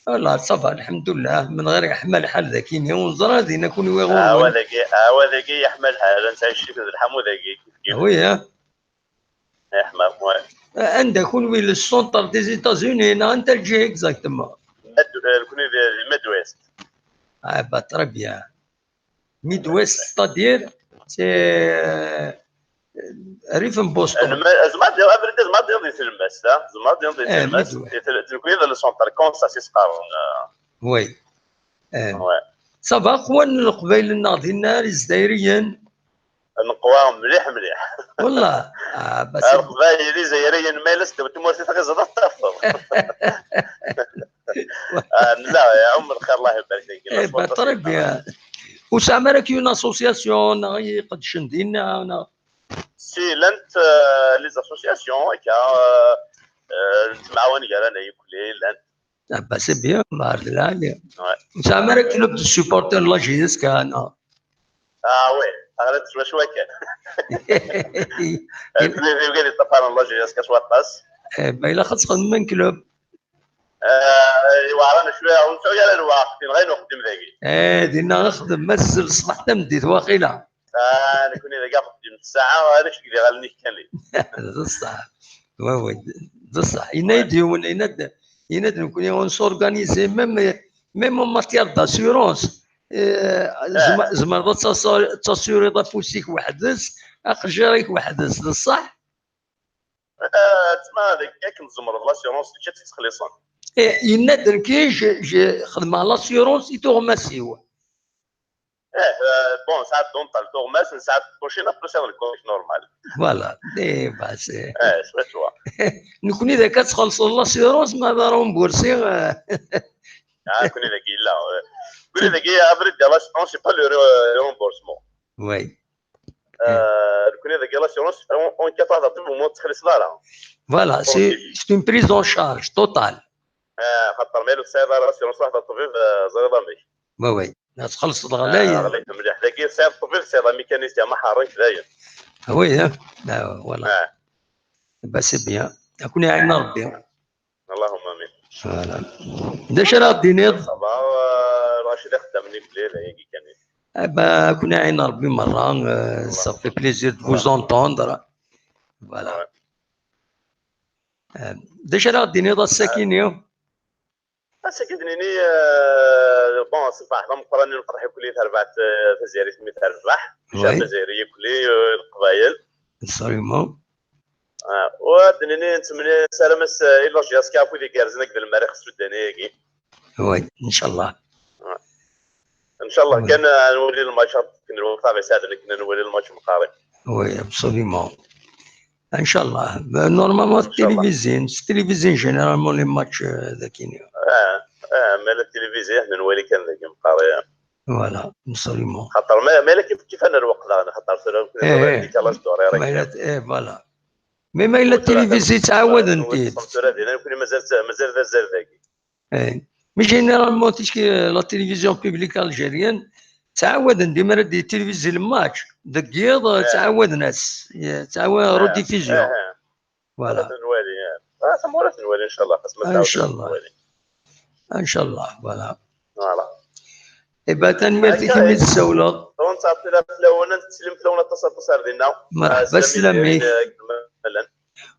Voilà, ça va, lḥemdullah, menɣir yeḥma lḥal dagi-ni, ur neẓri ara dinna kunwi ɣur-wen. Awa dagi, awa dagi yeḥma lḥal, nettɛic-it d lḥamu dagi, kif kif. Ah oui, hein? Yeḥma, ouais. Anda kunwi, le centre des États-Unis, neɣ anta lǧiha exactement? Mad-, euh, kunwi di, di Midwest. Ah, bah, très bien. Midwest, c'est-à-dire, c'est, euh, rrif n Boston. Zemreɣ ad d-, zemreɣ ad d-iniɣ di tlemmast, ha? Zemreɣ ad d-iniɣ di tlemmast. Midwest. Di tel-, di, di le centre, Kansas i s-qqaren, euh. Oui. Eh. Ouais. Ça va, qwan Leqbayel-nneɣ dinna, Izzayriyen? Neqwa mliḥ, mliḥ. Wallah. Ah, bah, c'est... Leqbayel, Izzayriyen, ma yella sdewwet tmurt i tɣiẓeḍ, ad t-tafeḍ. Ah, nella, yeɛum lxir, Allah ibarek deg... Eh, bah, très bien. Ur tesɛam ara une association, neɣ i iqeddcen dinna, neɣ? Si, llant, euh, les associations, akka, euh, euh, nettemɛawan gar-aneɣ, ikli, llant. Ah, bah, c'est bien, bah, d lɛali. Ouais. Ur tesɛam ara club de supporters n la J S K, neɣ? Ah, oui, ɣer-, s wacu akken. Kunwi d wigad yeṭṭafaren la J S K s waṭas. Eh, bah, ilaq ad txedmem club. Eh, iweɛren cwiya, ur nesɛi ara lweqt, yenɣa-yen uxeddim dagi. Eh, dinna xdem, ma tezzel ṣṣbeḥ tameddit waqila. Ah, nekni dagi axeddim n ssaɛa, ala kečč deg iɣallen-ik kan. D ṣṣeḥ. Oui, oui, d ṣṣeḥ. Yenna-yi-d yiwen, yenna-d, yenna-d nekni on s'organise, même, même en matière d'assurance. Eh, zem-, tzemreḍ ad tas-, ad tassuriḍ afus-ik weḥd-s, aqejjir-ik weḥd-s, d ṣṣeḥ? Ah, tma dagi akken tzemreḍ l'assurance, mačči ad tt-ttxelliṣen. Eh, yenna-d nekki, je, je, xedmeɣ l'assurance i tuɣmas-iw. Eh, eh, bon, sɛiɣ dental tuɣmas, sɛiɣ pochine, après sɛiɣ lkolic normal. Voilà, eh, bah, c'est... Eh, c'est toi. Nekni d akka ad txellṣeḍ l'assurance, ma d arumbursi, eh. Ah, nekni dagi yella, eh. Nekni dagi, abrid de l'assurance, c'est pas le re-, remboursement. Oui. Euh, nekni dagi l'assurance, on, on, quatre heures de pub, au moins, ur tettxelliṣeḍ ara. Voilà, c'est, c'est une prise en charge totale. Ah, xaṭer ma yella ur tesɛiḍ ara l'assurance, ruḥ d ṭṭbib, euh, ẓriḍ amek. Oui, oui. Ad txellṣeḍ ɣlay. Ah, ɣlayet mliḥ. Dagi tesɛiḍ ṭṭbib, tesɛiḍ mécanicien, ma ḥerren-k dayen. Ah oui, hein. Ah, voilà. Ah. Bah, c'est bien. Ad ken-iɛin Rebbi. Allahumma amin. Voilà. D acu ara ɣ-d-tiniḍ? Ça va, euh, Racid ixeddam-nni fell-i, d ayagi kan. Eh ben, ad ken-iɛin Rebbi merra, euh, ça fait plaisir de vous entendre. Voilà. Ouais. Euh, d acu ara ɣ-d-tiniḍ ass-akini? Ass-agi d-nini, euh, bon, ṣṣbeḥ d ameqqran i nferḥ ikuli tarbaɛt, euh, tazzayrit mi terbeḥ. Oui. Ccɛeb azzayri ikuli, euh, Leqbayel. Absolument. Ah, u ad d-nini nettemni, nessaram-as, eh, i la J S K afud igerrzen akked lmerrix sudani-agi. Oui, ncallah. Ah. Ncallah kan, eh, ad nwali lmatch, akken lweqt ara iseɛden akken ad nwali lmatch meqqar. Oui, absolument. Ncallah. Ben, normalement, ncallah. Tilivizi, s tilivizi, généralement, les matchs, euh, dagi. Ah, ah, ma la tilivizi, ad nwali kan dagi meqqar. Voilà, absolument. Xaṭer ma, ma yella kif, kif ad nerweq daɣen, xaṭer tura ur décalage d'horaire akka. Eh, voilà. Mais ma yella tilivizi ttɛawaden-t-id. Tura dinna, nekkni mazal, mazal d azal dagi. Eh. Mais généralement, ticki, la télévision publique algérienne, ttɛawaden dima ara d-tilivizi le match, deg yiḍ, ttɛawaden-as, ttɛawaden rediffusion. Voilà. Ad nwali, eh. Ah, tamura ad nwali, ncallah, xas ma tɛawed ad nwali. Ncallah, voilà. Voilà. Iba, tanemmirt-ik imi d-tsawleḍ. Ur nettɛeṭṭil ara fell-awen, ad nettsellim fell-awen aṭas aṭas ar dinna. Merḥba, sslam-ik.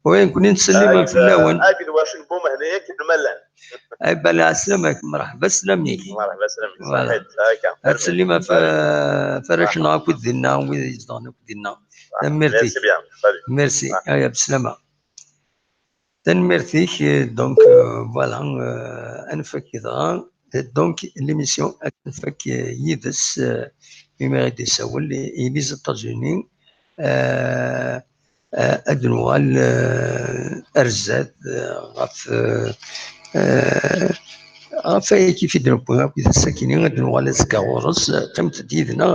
Wi, nekkni nettsellim fell-awen. Akked wacen bumehni akken ma llan. Iba, lɛeslama-k, merḥba, sslam-ik. Merḥba, sslam-ik. Voilà. Ad tsellim ɣef warrac-nneɣ akk dinna, wid izedɣen akk dinna. Tanemmirt-ik. Merci. Aya, beslama. Tanemmirt-ik. Donc, euh, voilà, euh, ad nfak dɣa. Donc, l'émission ad nfak, euh, yid-s, euh, imi i d-isawel, i les États-Unis, euh, euh, ad nuɣal, euh, ar zdat, euh, ɣef, euh, euh, ɣef wayagi i d-newwi akk d ass-agi, ad nuɣal azekka ɣur-s. Qqimet-d yid-neɣ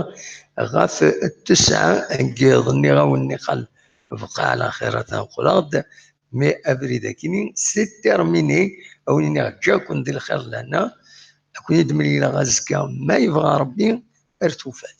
ɣef ttesɛa n yiḍ, nniɣ-awen niqal bqa ɛla xir, ad qqleɣ-d. Mais abrid-agi, c'est terminé. A wen-iniɣ ǧǧa-ken di lxir, lehna. Ad ken-id-mlileɣ azekka ma yebɣa Rebbi. Ar tufat.